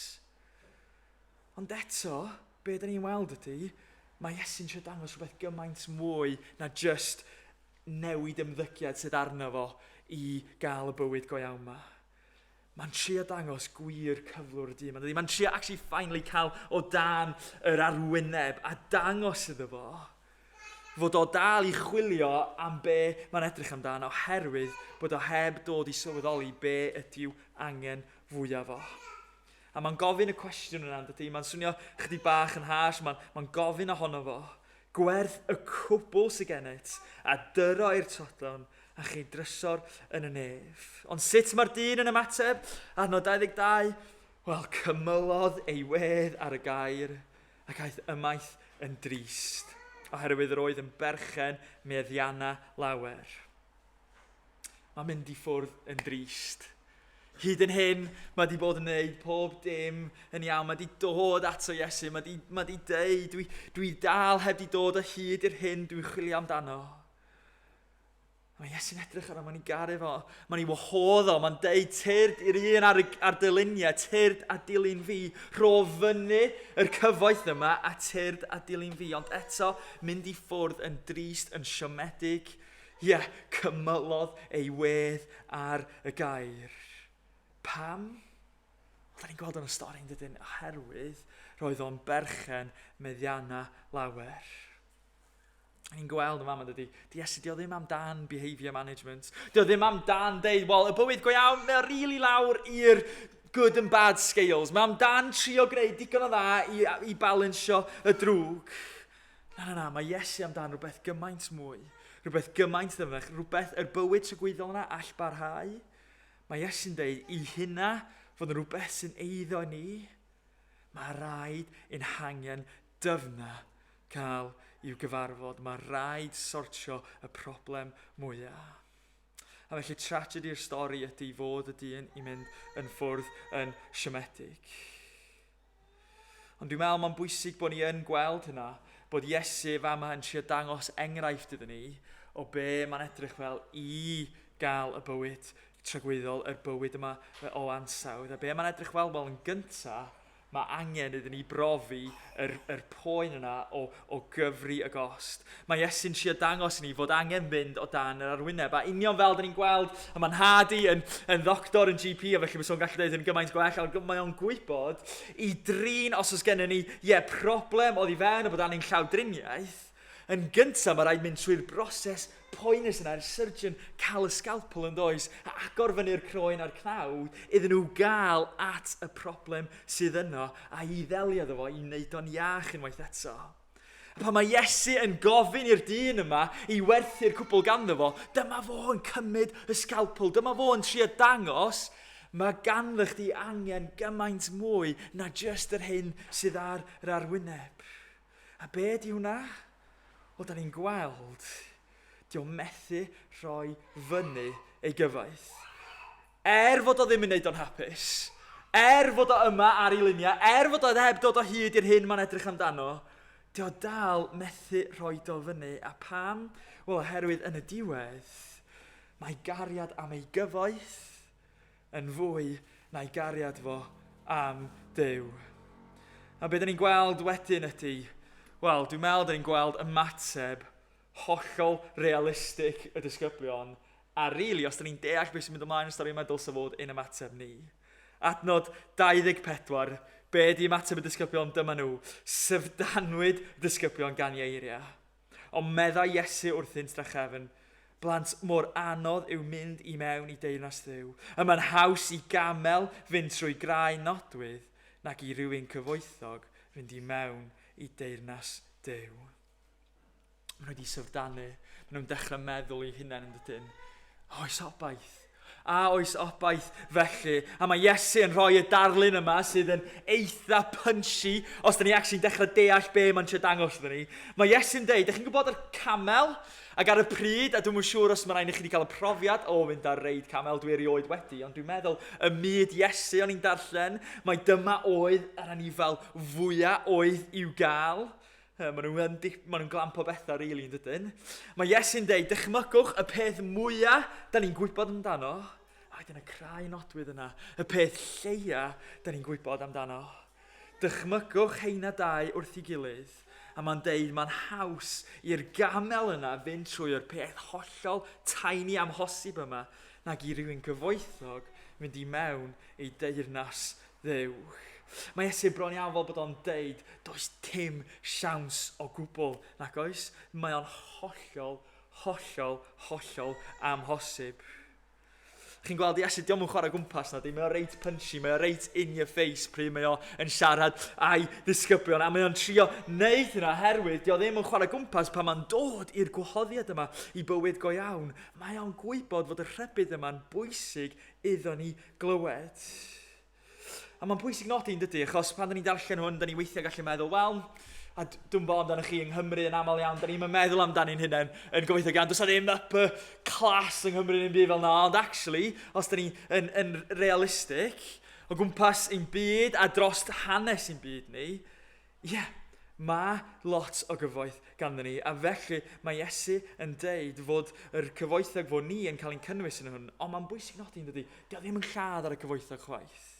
Ond eto, be da ni'n weld ydy, mae Iesu'n trio dangos rhywbeth gymaint mwy na just newid ymddygiad sydd arno fo i gael y bywyd go iawn ma. Mae'n trio dangos gwir cyflwr y dyn. Mae'n Mae'n trio actually finally cael o dan yr arwyneb a dangos iddo fo fod o dal i chwilio am be mae'n edrych amdano oherwydd bod o heb dod i sylweddoli be ydyw angen fwyaf o. A mae'n gofyn y cwestiwn yna, dydy? Mae'n swnio chydig bach yn harsh, mae'n mae gofyn ohono fo. Gwerth y cwbl sydd gennyt, a dyro i'r todlon, a chi drysor yn y nef. Ond sut mae'r dyn yn ymateb? Adnod 22, wel, cymylodd ei wedd ar y gair, ac aeth ymaith yn drist, oherwydd yr oedd yn berchen meddianna lawer. Mae'n mynd i ffwrdd yn drist. Hyd yn hyn, mae di bod yn gwneud pob dim yn iawn. Mae di dod ato Iesu, mae di, mae di deud, dwi, dwi dal heb di dod o hyd i'r hyn dwi'n chwilio amdano. Mae Iesu'n edrych arno, mae'n ei garu fo, mae'n ei wahodd o, mae'n deud tyrd i'r un ar, ar dyluniau, tyrd a dilyn fi, rho fyny yr cyfoeth yma a tyrd a dilyn fi. Ond eto, mynd i ffwrdd yn drist, yn siomedig, ie, yeah, cymylodd ei wedd ar y gair. Pam? Wel, da ni'n gweld yn y stori yn dydyn, oherwydd roedd o'n berchen meddianna lawer. Ni'n gweld yn fama, dydy, di Iesu, di o ddim amdan behaviour management. Di o ddim amdan deud, wel, y bywyd go iawn, mae o really lawr i'r good and bad scales. Mae amdan trio gwneud digon o dda i, i balansio y drwg. Na, na, na, mae Iesu amdan rhywbeth gymaint mwy, rhywbeth gymaint ddyfnach, rhywbeth yr bywyd tragwyddol yna all barhau. Mae Iesu'n deud i hynna fod yn rhywbeth sy'n eiddo ni. Mae rhaid i'n hangen dyfna cael i'w gyfarfod. Mae rhaid sortio y problem mwyaf. A felly tragedi'r stori ydy fod y dyn i mynd yn ffwrdd yn siomedig. Ond dwi'n meddwl mae'n bwysig bod ni yn gweld hynna, bod Iesu fama yn trio dangos enghraifft iddyn ni o be mae'n edrych fel i gael y bywyd tragwyddol, yr bywyd yma o ansawdd. A be mae'n edrych fel? Wel, yn gyntaf, Mae angen iddyn ni brofi yr, yr poen yna o, o gyfri y gost. Mae Iesu'n trio dangos i ni fod angen mynd o dan yr arwyneb. A union fel dyn ni'n gweld, a mae'n nhad i yn, yn ddoctor, yn GP, a felly mae o'n gallu dweud yn gymaint gwell, ond mae o'n gwybod i drin os oes gennym ni, ie, yeah, problem oddi fewn a bod angen llawdriniaeth, Yn gyntaf, mae rhaid mynd trwy'r broses poenus yna i'r surgeon cael y scalpel yn does, a agor fyny'r croen a'r cnawd iddyn nhw gael at y problem sydd yno a i ddelio iddo fo, i wneud o'n iach unwaith eto. A pan mae Iesu yn gofyn i'r dyn yma i werthu'r cwbl ganddo fo, dyma fo yn cymryd y scalpel, dyma fo yn trio dangos mae ganddo chdi angen gymaint mwy na jyst yr hyn sydd ar yr arwyneb. A be di hwnna? Wel, da ni'n gweld, di o methu rhoi fyny ei gyfaith. Er fod o ddim yn neud o'n hapus, er fod o yma ar ei luniau, er fod o heb dod o hyd i'r hyn mae'n edrych amdano, di o dal methu rhoi do fyny. A pam? Wel, oherwydd yn y diwedd, mae gariad am ei gyfoeth yn fwy na'i gariad fo am Duw. A be dyn ni'n gweld wedyn ydy, wel, dwi'n meddwl dyn ni'n gweld ymateb hollol realistig y disgyblion, a rili, really, os dyn ni'n deall beth sy'n mynd ymlaen yn stori yma, dylse fod ein ymateb ni. Adnod 24, be di ymateb y disgyblion? Dyma nhw. Syfdanwyd y disgyblion gan ei eiriau. Ond meddai Iesu wrthynt drachefn, Blant, mor anodd yw mynd i mewn i deyrnas Dduw. Y mae'n haws i gamel fynd trwy graen nodwydd nag i rywun cyfoethog fynd i mewn i deyrnas Duw. Maen nhw wedi syfrdanu. Maen nhw'n dechrau meddwl eu hunain yn dydyn. Oes obaith. A oes obaith felly? A mae Iesu yn rhoi y darlun yma sydd yn eitha punchy, os da ni actually'n dechrau deall be mae'n trio dangos iddyn ni. Mae Iesu'n deud, da chi'n gwybod yr camel? Ac ar y pryd, a dwi'm yn siŵr os mae rhaid i chi wedi cael y profiad o fynd ar reid camel, dwi erioed wedi, ond dwi'n meddwl ym myd Iesu o'n i'n darllen, mai dyma oedd yr anifail fwyaf oedd i'w gael. Maen nhw'n yn maen nhw'n glampo bethau, rili, really, yn dydyn. Mae Iesu'n deud, dychmygwch y peth mwyaf da ni'n gwybod amdano, a wedyn y crai nodwydd yna, y peth lleia da ni'n gwybod amdano. Dychmygwch heina dau wrth ei gilydd, a mae'n deud mae'n haws i'r gamel yna fynd trwy'r peth hollol tiny amhosib yma nag i rywun gyfoethog fynd i mewn i deyrnas Dduw. Mae Iesu bron iawn fel bod o'n deud, does dim siawns o gwbl, nac oes? Mae o'n hollol, hollol, hollol amhosib. Chi'n gweld Iesu, diolch yn chwarae gwmpas na di, mae o reit punchy, mae o reit in your face pryd mae o yn siarad a'i ddisgyblion, a mae o'n trio wneud hynna oherwydd dio ddim yn chwarae gwmpas pan mae'n dod i'r gwahoddiad yma i bywyd go iawn. Mae o'n gwybod fod y rhybudd yma'n bwysig iddo ni glywed. A mae'n bwysig nodi, yn dydy, achos pan da ni'n darllen hwn, da ni weithiau gallu meddwl, wel, a dwi'n bod amdano chi yng Nghymru yn aml iawn, da ni'n meddwl amdano'n hunain yn gobeithio gan, does ddim upper class yng Nghymru yn byd fel na, ond actually, os da ni yn, yn realistig, o gwmpas ein byd a dros hanes ein byd ni, ie, yeah, mae lot o gyfoeth ganddyn ni, a felly mae Iesu yn deud fod yr cyfoethog fod ni yn cael ein cynnwys yn hwn, ond mae'n bwysig nodi yn dydy, dio ddim yn lladd ar y cyfoethog chwaith.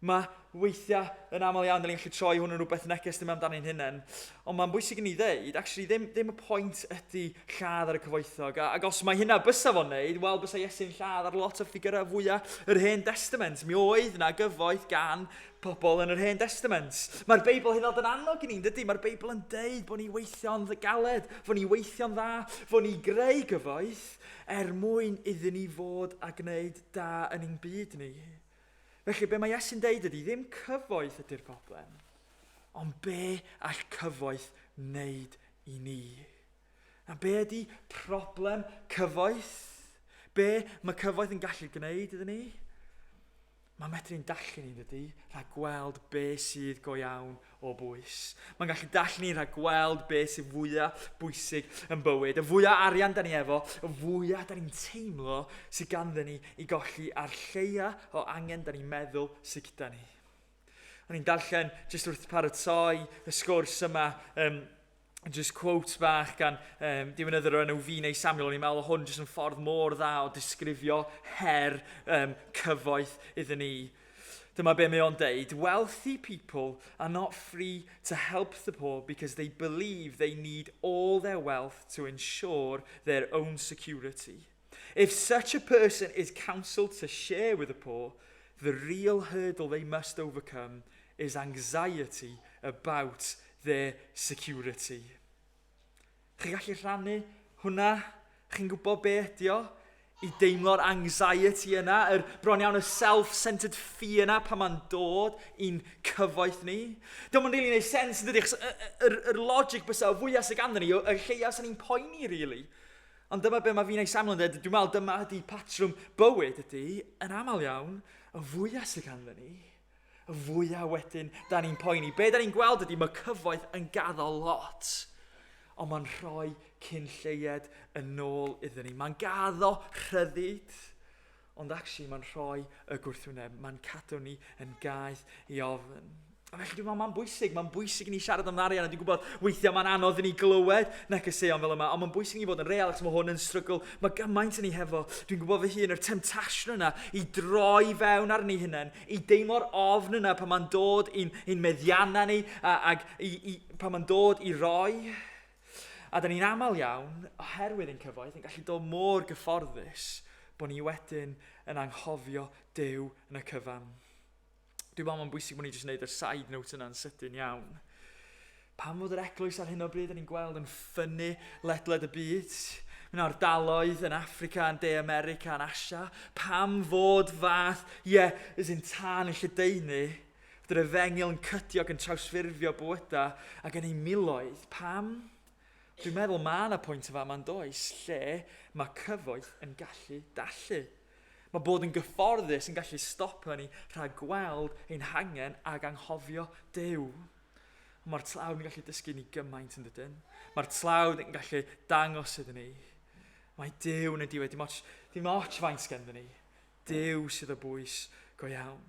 Mae weithiau yn aml iawn, da ni'n gallu troi hwn yn rhywbeth neges ddim amdano'n hunain, ond mae'n bwysig i ni ddeud, actually ddim, ddim y pwynt ydy lladd ar y cyfoethog, a, ac os mae hynna bysa fo'n neud, wel bysa Iesu'n lladd ar lot o ffigurau fwyaf yr Hen Testament. Mi oedd yna gyfoeth gan pobl yn yr Hen Testament. Mae'r Beibl hyd yn oed yn annog i ni, dydy? Mae'r Beibl yn deud bod ni weithio'n galed, fod ni weithio'n dda, fod ni greu gyfoeth er mwyn iddyn ni fod a gwneud da yn ein byd ni. Felly, be mae Iesu'n deud ydy, ddim cyfoeth ydy'r broblem, ond be all cyfoeth wneud i ni? A be ydy problem cyfoeth? Be mae cyfoeth yn gallu gwneud iddyn ni? Mae'n medru'n dallu ni, dydy, rhag gweld be sydd go iawn o bwys. Mae'n gallu dallu ni rhag gweld be sydd fwyaf bwysig yn bywyd. Y fwyaf arian da ni efo, y fwyaf da ni'n teimlo sydd ganddyn ni i golli, a'r lleia o angen da ni'n meddwl sydd gyda ni. O'n i'n darllen jyst wrth paratoi y sgwrs yma, um, just quote bach gan um, diwinyddyr o'r enw Vinay Samuel. O'n i'n meddwl hwn jyst yn ffordd mor dda o disgrifio her um, cyfoeth iddyn ni. Dyma be mae o'n deud. Wealthy people are not free to help the poor because they believe they need all their wealth to ensure their own security. If such a person is counseled to share with the poor, the real hurdle they must overcome is anxiety about their security. Chi'n gallu rhannu hwnna? Chi'n gwybod be ydi o? I deimlo'r anxiety yna, yr bron iawn y self-centered fear yna pan mae'n dod i'n cyfoeth ni. Diolch yn really gwneud sens yn dydy, achos yr, yr logic bysa, y fwyaf sydd ganddo ni, y lleiaf sy'n ni'n poeni, really. Ond dyma be mae Vinay Samuel yn dweud, dwi'n meddwl dyma ydy patrwm bywyd ydy, yn aml iawn, y fwyaf sydd ganddo ni, y fwyaf wedyn da ni'n poeni. Be da ni'n gweld ydy mae cyfoeth yn gaddo lot, ond mae'n rhoi cyn lleied yn ôl iddyn ni. Mae'n gaddo rhyddid, ond actually mae'n rhoi y gwrthwyneb. Mae'n cadw ni yn gaeth i ofn. A felly dwi'n meddwl mae'n bwysig, mae'n bwysig i ni siarad am arian, a dwi'n gwybod weithiau mae'n anodd i ni glywed negeseuon fel yma, ond mae'n bwysig i ni fod yn real, achos mae hwn yn strygl, mae gymaint yn ni hefo, dwi'n gwybod fy hun, yr temptasiwn yna i droi fewn ar ni hunain, i deimlo'r ofn yna pan mae'n dod i'n, i'n meddiannau ni, a, ac i, i, pan mae'n dod i roi. A da ni'n aml iawn, oherwydd ein cyfoeth, yn gallu dod mor gyfforddus bod ni wedyn yn anghofio Duw yn y cyfan. Dwi'n meddwl mae'n bwysig bod ni jyst yn gwneud yr side note yna'n sydyn iawn. Pam fod yr eglwys ar hyn o bryd, ni'n gweld yn ffynnu ledled y byd, mewn ardaloedd yn Affrica, yn De America, yn Asia, pam fod fath, ie, yeah, is in tân yn lledaenu, fod yr efengyl yn cydio ac yn trawsffurfio bywydau ac yn ei miloedd, pam? Dwi'n meddwl mae yna pwynt yn fama yn does, lle mae cyfoeth yn gallu dallu. Mae bod yn gyfforddus yn gallu stopio ni rhag gweld ein hangen ag anghofio Duw. Ond mae'r tlawd yn gallu dysgu ni gymaint yn dydyn. Mae'r tlawd yn gallu dangos iddyn ni. Mae Duw yn y diwedd, dim ots, dim ots faint gendyn ni. Duw sydd o bwys go iawn.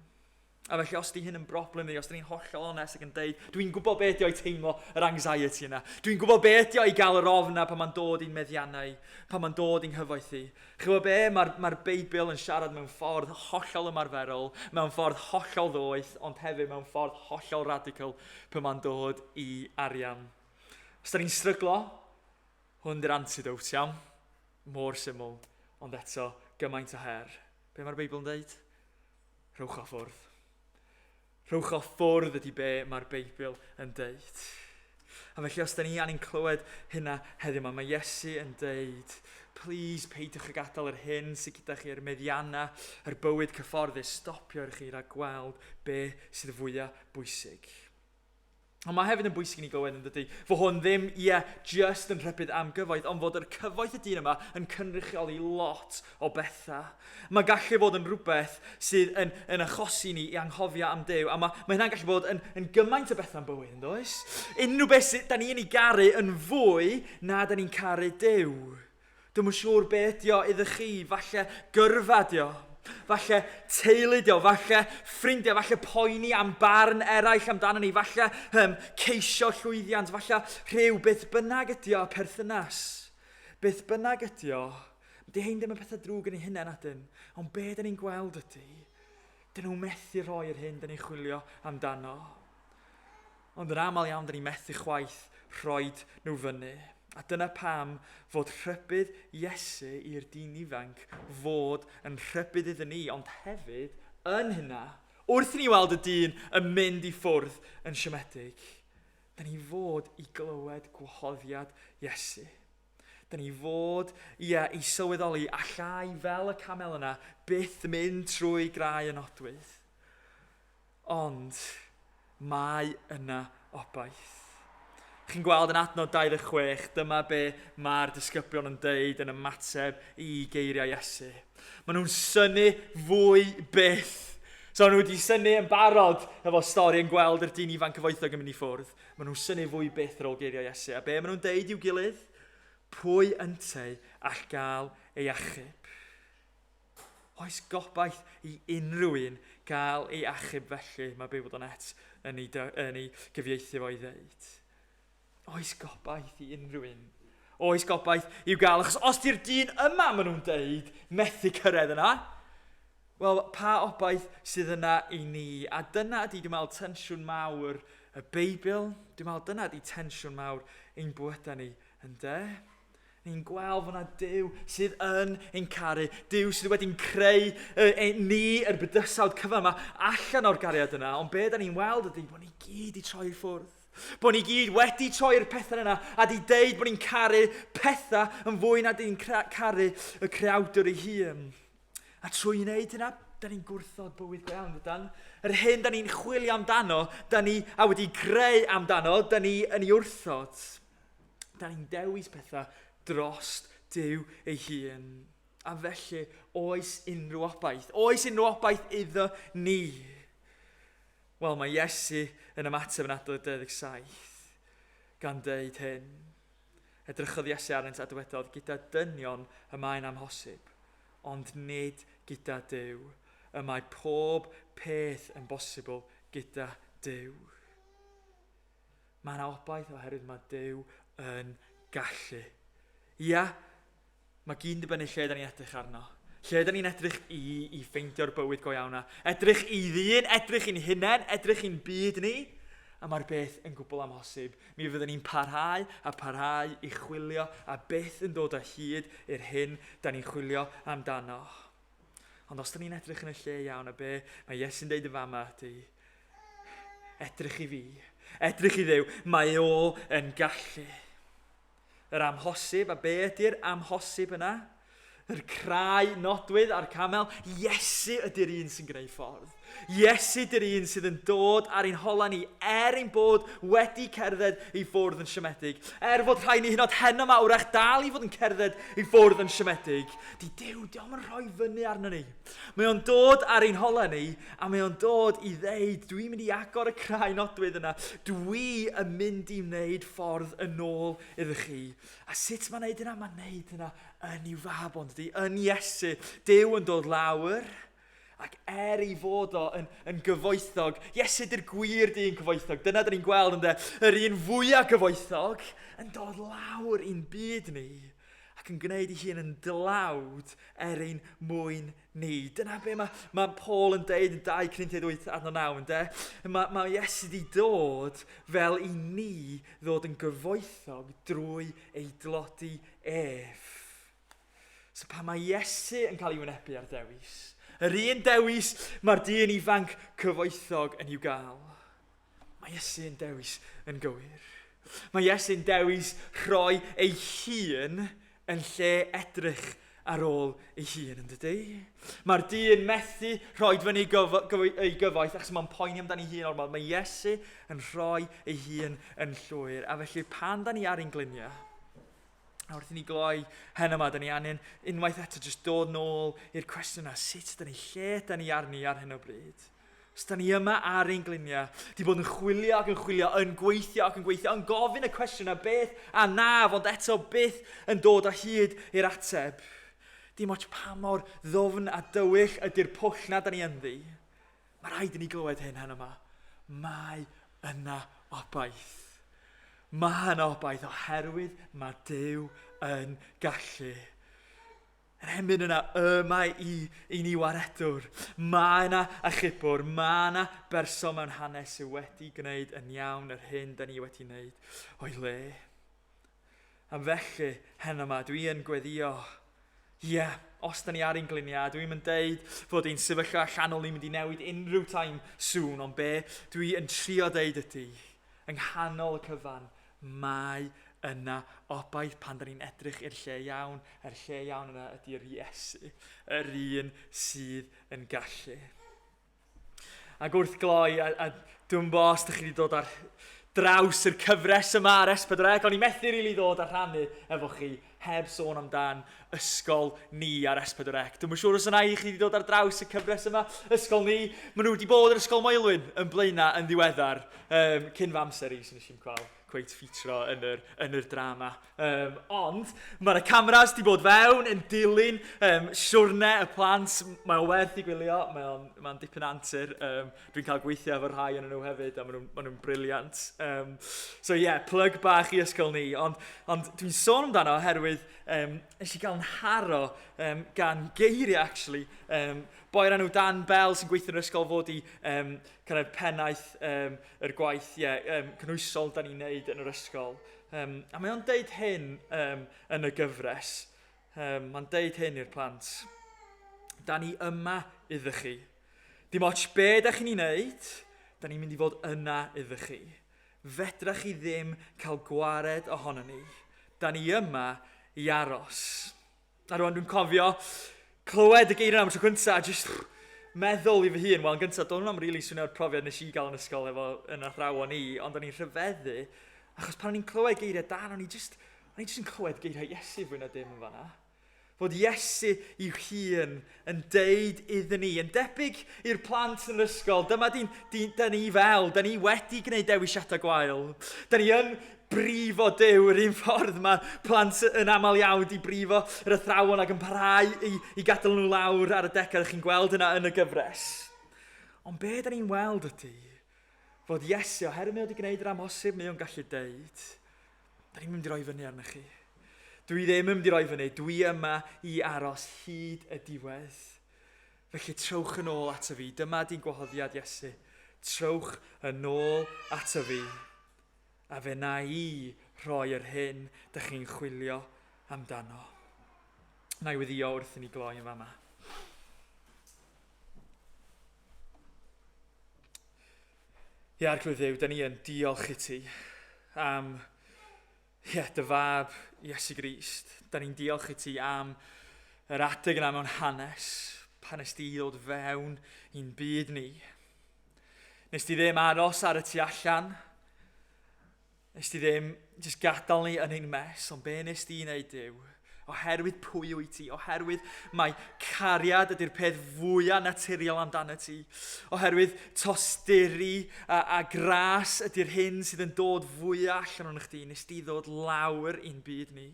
A felly, os di hyn yn broblem i, os dyn ni'n hollol onest ac yn deud, dwi'n gwybod be ydi o i teimlo yr anxiety yna. Dwi'n gwybod be ydi o i gael yr ofn yna pan mae'n dod i'n meddiannau, pan mae'n dod i'n nghyfoeth i. Chi'n gwybod be? Mae'r mae Beibl yn siarad mewn ffordd hollol ymarferol, mewn ffordd hollol ddoeth, ond hefyd mewn ffordd hollol radical pan mae'n dod i arian. Os da ni'n stryglo, hwn di'r antidote, iawn? Mor syml, ond eto gymaint o her. Be mae'r Beibl yn dweud? Rhowch o ffwrdd. Rhowch o ffwrdd ydy be mae'r Beibl yn deud. A felly os da ni angen clywed hynna heddiw yma, mae Iesu yn deud, please peidiwch â gadael yr hyn sydd gyda chi, yr meddiannau, yr bywyd cyfforddus, stopio i chi rhag gweld be sydd fwyaf bwysig. Ond mae hefyd yn bwysig i ni glywed yn dydy, fo hwn ddim, ie, yeah, just yn rhybudd am gyfoeth, ond fod yr cyfoeth y dyn yma yn cynrychioli lot o bethau. Mae'n gallu bod yn rhywbeth sydd yn, yn achosi ni i anghofio am Duw, a mae, mae hynna'n gallu bod yn, yn gymaint o bethau'n bywyd, yn does? Unrhyw beth sydd da ni'n ei garu yn fwy na da ni'n caru Duw. Dwi'm yn siŵr be ydi o iddo chi, falle gyrfa ydi o, falle teulu ydi o, falle ffrindiau, falle poeni am barn eraill amdano ni, falle um, ceisio llwyddiant, falle rhyw beth bynnag ydi o, perthynas. Beth bynnag ydi o, di hein ddim yn pethau drwg yn ei hunain adyn, ond be da ni'n gweld ydi, dyn nhw methu rhoi'r hyn da ni'n chwilio amdano. Ond yn aml iawn, dyn ni'n methu chwaith rhoid nhw fyny. A dyna pam fod rhybudd Iesu i'r dyn ifanc fod yn rhybudd iddyn ni, ond hefyd yn hynna, wrth i ni weld y dyn yn mynd i ffwrdd yn siomedig, da ni fod i glywed gwahoddiad Iesu. Da ni fod, ia, i sylweddoli allai fel y camel yna byth mynd trwy grau y nodwydd. Ond mae yna obaith. Chi'n gweld yn adnod 26, dyma be mae'r disgyblion yn deud yn ymateb i geiriau Iesu. Maen nhw'n synnu fwy byth. So nhw wedi synnu yn barod efo stori yn gweld yr dyn ifanc cyfoethog yn mynd i ffwrdd. Maen nhw'n synnu fwy byth ar ôl geiriau Iesu. A be maen nhw'n deud i'w gilydd? Pwy ynteu all gael ei achub? Oes gobaith i unrhyw un gael ei achub felly, mae Beibl.net yn ei, yn ei gyfieithu fo i ddeud. Oes gobaith i unrhyw un? Oes gobaith i'w gael? Achos os di'r dyn yma, maen nhw'n deud, methu cyrraedd yna, wel, pa obaith sydd yna i ni? A dyna ydy, dwi'n meddwl, tensiwn mawr y Beibl. Dwi'n meddwl dyna ydy tensiwn mawr ein bywydau ni, ynde? Ni'n gweld fod yna Duw sydd yn ein caru, Duw sydd wedi'n creu e, ni, yr bydysawd cyfan yma, allan o'r gariad yna. Ond be da ni'n weld ydy bod ni gyd i troi i ffwrdd. Bod ni gyd wedi troi'r pethau yna a di deud bod ni'n caru pethau yn fwy na di'n caru y creawdwr ei hun. A trwy wneud hynna, da ni'n gwrthod bywyd go iawn, dydan? Yr hyn da ni'n chwilio amdano, da ni a wedi greu amdano, da ni yn ei wrthod. Da ni'n dewis pethau dros Duw ei hun. A felly, oes unrhyw obaith? Oes unrhyw obaith iddo ni? Wel, mae Iesu yn ymateb yn adnod 27, gan dweud hyn. Edrychodd Iesu arnynt a dywedodd, gyda dynion y mae'n amhosib, ond nid gyda Duw. Y mae pob peth yn bosibl gyda Duw. Mae yna obaith oherwydd mae Duw yn gallu. Ia, mae gyd yn dibynnu lle da ni'n edrych arno. Lle da ni'n edrych i, i ffeindio'r bywyd go iawn na. Edrych i ddyn, edrych i'n hunain, edrych i'n byd ni. A mae'r beth yn gwbl amhosib. Mi fyddwn ni'n parhau a parhau i chwilio a byth yn dod o hyd i'r hyn da ni'n chwilio amdano. Ond os da ni'n edrych yn y lle iawn, a be mae Iesu'n deud yn fama ydy, edrych i fi, edrych i Dduw, mae o yn gallu. Yr amhosib, a be ydy'r amhosib yna? Yr crai nodwydd a'r camel, Iesu ydy'r un sy'n gwneud ffordd. Iesu ydy'r un sydd yn dod ar ein hola ni, er ein bod wedi cerdded i ffwrdd yn siomedig. Er fod rhai ni hyd yn oed heno yma wrach dal i fod yn cerdded i ffwrdd yn siomedig. Di Duw, diolch yn rhoi fyny arno ni. Mae o'n dod ar ein hola ni, a mae o'n dod i ddeud, dwi'n mynd i agor y crai nodwydd yna, dwi yn mynd i wneud ffordd yn ôl iddo chi. A sut mae'n neud hynna? Mae'n neud hynna yn i'w fab ond ydy, yn Iesu. Duw yn dod lawr, ac er ei fod o yn, yn gyfoethog, Iesu ydy'r gwir dyn cyfoethog, dyna dyn ni'n gweld ynddo, yr un fwyaf gyfoethog, yn dod lawr i'n byd ni ac yn gwneud ei hun yn dlawd er ein mwyn ni. Dyna be mae, mae Paul yn deud yn 2 Corinthiaid 8 adnod 9, ynde? Mae, mae Iesu wedi dod fel i ni ddod yn gyfoethog drwy ei dlodi ef. So pan mae Iesu yn cael ei wynebu ar dewis, Yr un dewis mae'r dyn ifanc cyfoethog yn i'w gael. Mae Iesu'n dewis yn gywir. Mae Iesu'n dewis rhoi ei hun yn lle edrych ar ôl ei hun, yn dydy? Mae'r dyn methu rhoi fyny ei gyfoeth achos mae'n poeni amdani hun ormod. Mae Iesu yn rhoi ei hun yn llwyr. A felly pan da ni ar ein gliniau, a wrth i ni gloi hen yma, da ni angen unwaith eto jyst dod nôl i'r cwestiwn yna, sut da ni, lle da ni arni ar hyn o bryd? Os da ni yma ar ein gliniau, di bod yn chwilio ac yn chwilio, yn gweithio ac yn gweithio, yn gofyn y cwestiwn a beth a naf, ond eto byth yn dod o hyd i'r ateb. Dim ots pa mor ddwfn a dywyll ydy'r pwll na da ni ynddi. Mae rhaid i ni glywed hyn heno yma. Mae yna obaith. Mae yna obaith oherwydd mae Duw yn gallu. Yr emyn yna, y mae i, i ni waredwr. Mae yna achubwr, mae yna berson mewn hanes sydd wedi gwneud yn iawn yr hyn da ni wedi wneud o'i le. A felly, heno yma, dwi yn gweddio. Ie, yeah, os da ni ar ein gliniau, dwi'n mynd deud fod ein sefyllfa allanol ni'n mynd i newid unrhyw time soon, ond be dwi yn trio deud ydy, yng nghanol y cyfan, Mae yna obaith pan da ni'n edrych i'r lle iawn, a'r lle iawn yna ydy'r Iesu, yr un sydd yn gallu. Ac wrth gloi, a, a dwi'n bo os ydych chi wedi dod ar draws yr cyfres yma ar S4C, o'n i methu rili really ddod a rhannu efo chi heb sôn amdan ysgol ni ar S4C. Dwi'm yn siŵr os yna i chi wedi dod ar draws y cyfres yma, ysgol ni. Maen nhw wedi bod yn Ysgol Moelwyn yn Blaenau yn ddiweddar, um, cyn fy amser i, so nes i'n cael cweit ffitro yn yr, yn yr drama. Um, ond mae'r cameras wedi bod fewn yn dilyn um, siwrne y plant. Mae o werth i gwylio, mae o'n mae dipyn antur. Um, Dwi'n cael gweithio efo rhai yn nhw hefyd, a maen nhw'n ma nhw briliant. Um, so ie, yeah, plug bach i ysgol ni. Ond, ond dwi'n sôn amdano oherwydd um, nes i gael yn haro um, gan geiriau, actually. Um, boi o'r enw Dan Bell sy'n gweithio yn yr ysgol fod i um, kind of pennaeth um, yr gwaith yeah, um, cynhwysol da ni'n neud yn yr ysgol. Um, a mae o'n deud hyn um, yn y gyfres. Um, mae'n deud hyn i'r plant. Da ni yma iddo chi. Dim ots be da chi'n ei wneud, da ni'n mynd i fod yna iddo chi. Fedra chi ddim cael gwared ohono ni. Da ni yma i aros. A rwan dwi'n cofio clywed y geiriau am y tro cyntaf a jyst meddwl i fy hun, wel yn gyntaf, do'n nhw'n rili swnio'r profiad nes i gael yn ysgol efo yn athrawon i, ond o'n i'n rhyfeddu, achos pan o'n i'n clywed geiriau Dan, o'n i jyst, o'n i jyst yn clywed geiriau Iesu fwy na dim yn fanna. Fod Iesu i'w hun yn deud iddyn ni, yn debyg i'r plant yn yr ysgol, dyma di'n, di, da ni fel, da ni wedi gwneud dewisiadau gwael. Da ni yn brifo Duw yr un ffordd mae plant yn aml iawn di brifo yr athrawon ac yn parhau i, i gadael nhw lawr ar y decau. Chi'n gweld yna yn y gyfres. Ond be da ni'n weld ydy fod Iesu, oherwydd mae o wedi gwneud yr amhosib, mae o'n gallu deud, da ni'n mynd i roi fyny arnych chi. Dwi ddim yn mynd i roi fyny, dwi yma i aros hyd y diwedd. Felly trowch yn ôl ato fi, dyma di'n gwahoddiad Iesu. Trowch yn ôl ato fi, a fe na i rhoi yr hyn dych chi'n chwilio amdano. Na i weddio wrth i ni gloi yn fama. Ie, Arglwydd Dduw, da ni yn diolch i ti am ie, dy fab Iesu Grist. Da ni'n diolch i ti am yr adeg yna mewn hanes, pan nes di ddod fewn i'n byd ni. Nes di ddim aros ar y tu allan. Nes di ddim jyst gadael ni yn ein mess, ond be nes di wneud Duw? Oherwydd pwy wyt ti, oherwydd mae cariad ydy'r peth fwyaf naturiol amdano ti, oherwydd tosturi a, a gras ydy'r hyn sydd yn dod fwyaf allan o'n chdi, nes di ddod lawr i'n byd ni.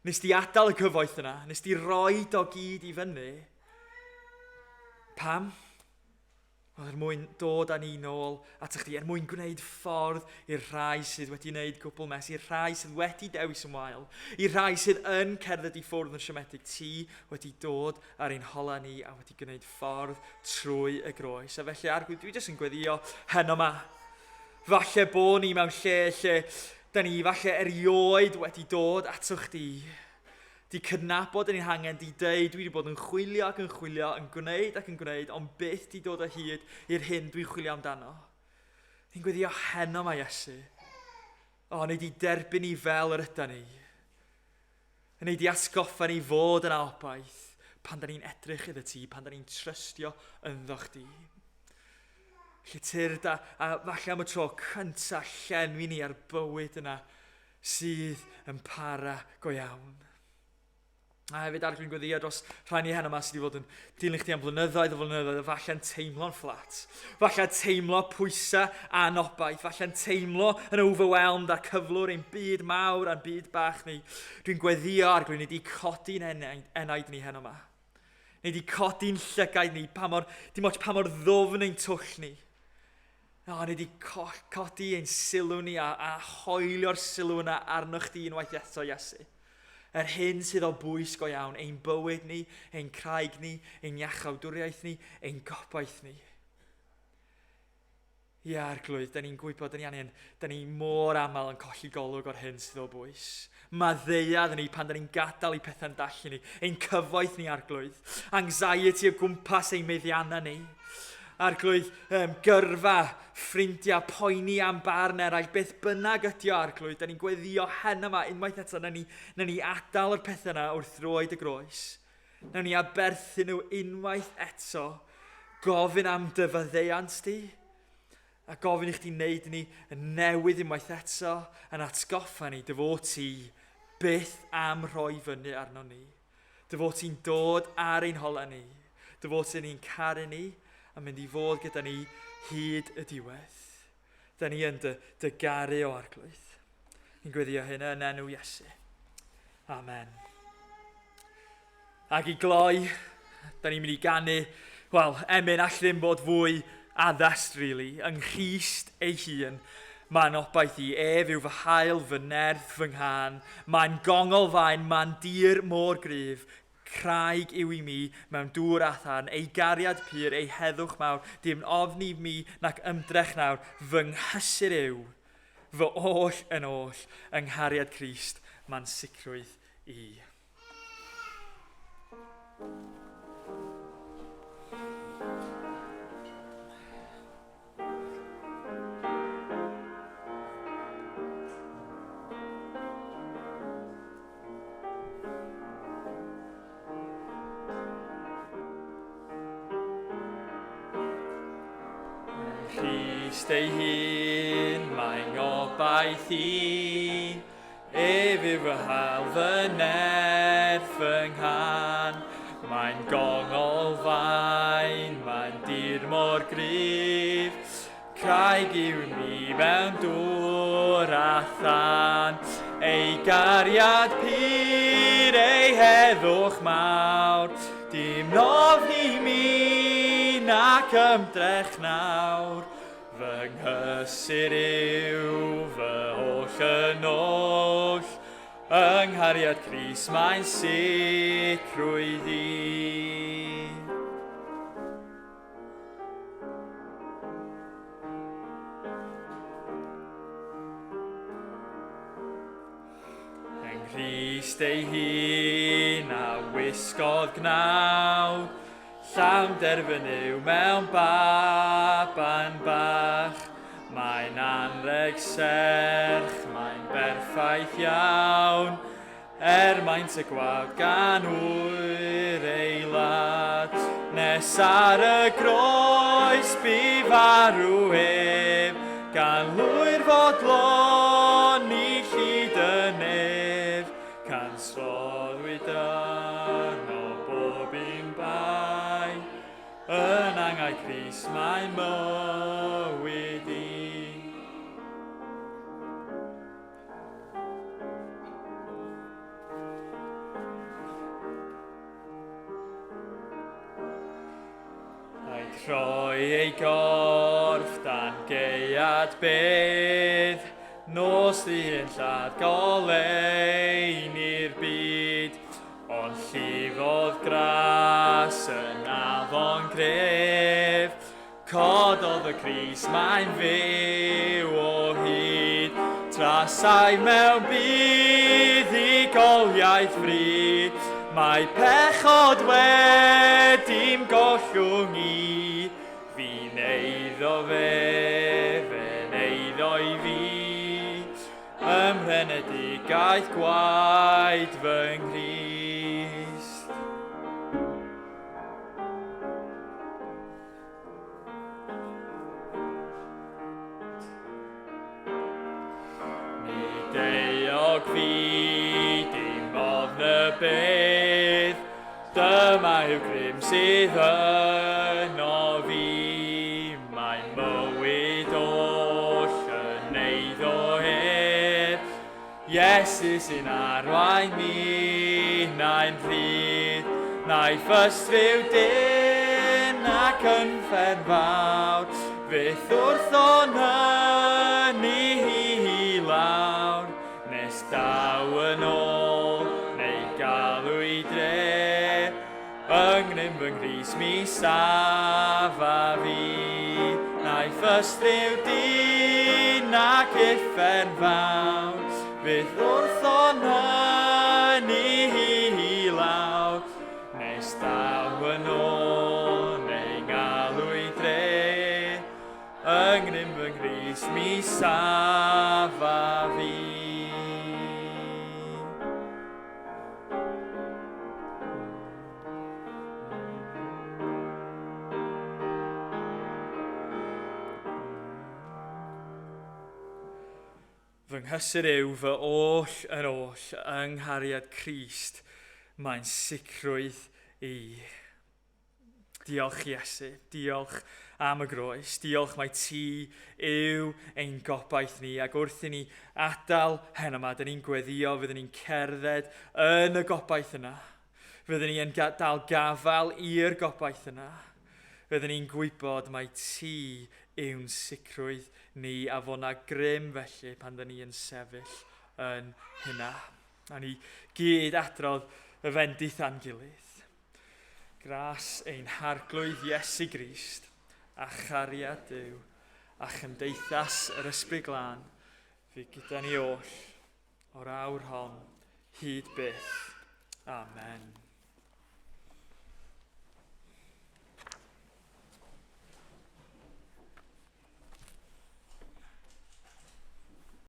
Nes di adael y cyfoeth yna, nes di roi do gyd i fyny. Pam? Wel, er mwyn dod â ni nôl at chdi, er mwyn gwneud ffordd i'r rhai sydd wedi gwneud gwbl mes, i'r rhai sydd wedi dewis yn wael, i'r rhai sydd yn cerdded i ffwrdd yn siomedig, ti wedi dod ar ein hola ni a wedi gwneud ffordd trwy y groes. A felly, Arglwydd, dwi jyst yn gweddio heno ma. Falle bo ni mewn lle lle da ni falle erioed wedi dod ato chdi. Di cydnabod yn ein hangen, di deud, dwi wedi bod yn chwilio ac yn chwilio, yn gwneud ac yn gwneud, ond byth di dod o hyd i'r hyn dwi'n chwilio amdano. Ni'n gweddio heno mae Iesu. O, neu di derbyn ni fel yr yda ni. Neu di atgoffa ni fod yna obaith pan da ni'n edrych iddo ti, pan da ni'n trystio ynddo chdi. Lle tyrd a, a falle am y tro cynta llenwi ni ar bywyd yna sydd yn para go iawn. A hefyd arglwydd gweddio dros rhai ni heno yma sydd wedi bod yn dilyn chdi am flynyddoedd o flynyddoedd a falle'n teimlo'n fflat. Falle'n teimlo pwysau a anobaith. Falle'n teimlo yn overwhelmed ar cyflwr ein byd mawr a'n byd bach ni. Dwi'n gweddio arglwydd ni wedi codi'n enaid ni heno yma. Ni wedi codi'n llygaid ni, pa mor, dim ots pa mor ddwfn ein twll ni. O, ni wedi codi ein sylw ni a, a hoelio'r sylw yna arno chdi unwaith eto, Iesu. Yr hyn sydd o bwys go iawn, ein bywyd ni, ein craig ni, ein iachawdwriaeth ni, ein gobaith ni. Ie, Arglwydd, da ni'n gwybod, da ni angen, da ni mor aml yn colli golwg o'r hyn sydd o bwys. Maddeuad ni pan da ni'n gadael i pethau'n dallu ni, ein cyfoeth ni, Arglwydd. Anxiety o gwmpas ein meddiannau ni. Arglwydd, um, gyrfa, ffrindiau, poeni am barn eraill, beth bynnag ydi o, Arglwydd, da ni'n gweddio hen yma unwaith eto, na ni, na ni adael yr pethau yna wrth droed y groes. Na ni aberthu nhw unwaith eto, gofyn am dy faddeuant di, a gofyn i chdi wneud ni yn newydd unwaith eto, yn atgoffa ni dy fod ti byth am rhoi fyny arno ni. Dy fod ti'n dod ar ein holau ni. Dy fod ti'n ni'n caru ni a mynd i fod gyda ni hyd y diwedd. Da ni yn dy, dy garu o arglwydd. Ni'n gweddio hyn yn enw Iesu. Amen. Ac i gloi, da ni'n mynd i ganu, wel, emyn all ddim bod fwy addas, really, yng Nghrist ei hun. Mae'n obaith i ef yw fy hael, fy nerth, fy nghân. Mae'n gongol faen, mae'n dir mor gryf. Craig yw i mi mewn dŵr a thân, ei gariad pur, ei heddwch mawr, dim ofn i mi nac ymdrech nawr, fy nghysur yw, fy oll yn oll, yng nghariad Crist, mae'n sicrwydd i. Nghrist ei hun, mae ngobaith i. Ef yw fy hael, fy nerth, fy nghân. Mae'n gongol fain, mae'n dir mor gryf. Craig yw mi mewn dŵr a thân. Ei gariad pur, ei heddwch mawr. Dim ofn i mi nac ymdrech nawr. Fy nghysur yw fy holl yn oll, yng nghariad Crist mae'n sicrwydd i. Yng Nghrist ei hun a wisgodd gnawd, Llawn derfyn yw mewn baban bach. Mae'n anrheg serch, mae'n berffaith iawn, er maint y gwawd gan wyr ei lad. Nes ar y groes bu farw ef, gan lwyr fodloni llid y nef. Cansroddwyd arno bob un bai, yn angau Crist mae mywyd i. A'i troi ei gorff dan gaead bedd, Nos ddyn lladd goleuni'r byd, ond llifodd gras yn afon gref. Cododd y Crist, mae'n fyw o hyd, trasau mewn budd i. Fuddugoliaeth fri. Mae pechod wedi'm gollwng i, fi'n eiddo fe, fe'n eiddo i fi. Ym mhrenedigaeth gwaed fy Nghrist. Nid euog fi, dim ofn y bedd, dyma yw grym sydd yno fi. Mae mywyd oll yn eiddo ef, Iesu sy'n arwain minnau'n rhydd, na'i ffystriw dyn ac yn ffer fawr, fyth wrtho'n hynny hi lawr, nes daw yn ôl neu galw i dre. Yng ngrym fy nghrys mi safa fi, na'i ffystriw dyn ac uffern fawr, fydd wrtho'n hynny hi lawr, nes daw yn ôl neu ngalw i dre. Yng ngrym fy nghrys mi safa fi. Fy nghysur yw fy oll yn oll yng nghariad Crist, mae'n sicrwydd i. Diolch Iesu, diolch am y groes, diolch mai ti yw ein gobaith ni, ac wrth i ni adael heno yma, dyn ni'n gweddio, fyddwn ni'n cerdded yn y gobaith yna. Fyddwn ni yn dal gafael i'r gobaith yna. Fyddwn ni'n gwybod mai ti yw'n sicrwydd ni a fo na grym felly pan dyn ni yn sefyll yn hynna. A ni gyd adrodd y fendith a'n gilydd. Gras ein Harglwydd Iesu Grist, a chariad Duw, a chymdeithas yr Ysbryd Glân, fydd gyda ni oll, o'r awr hon, hyd byth. Amen.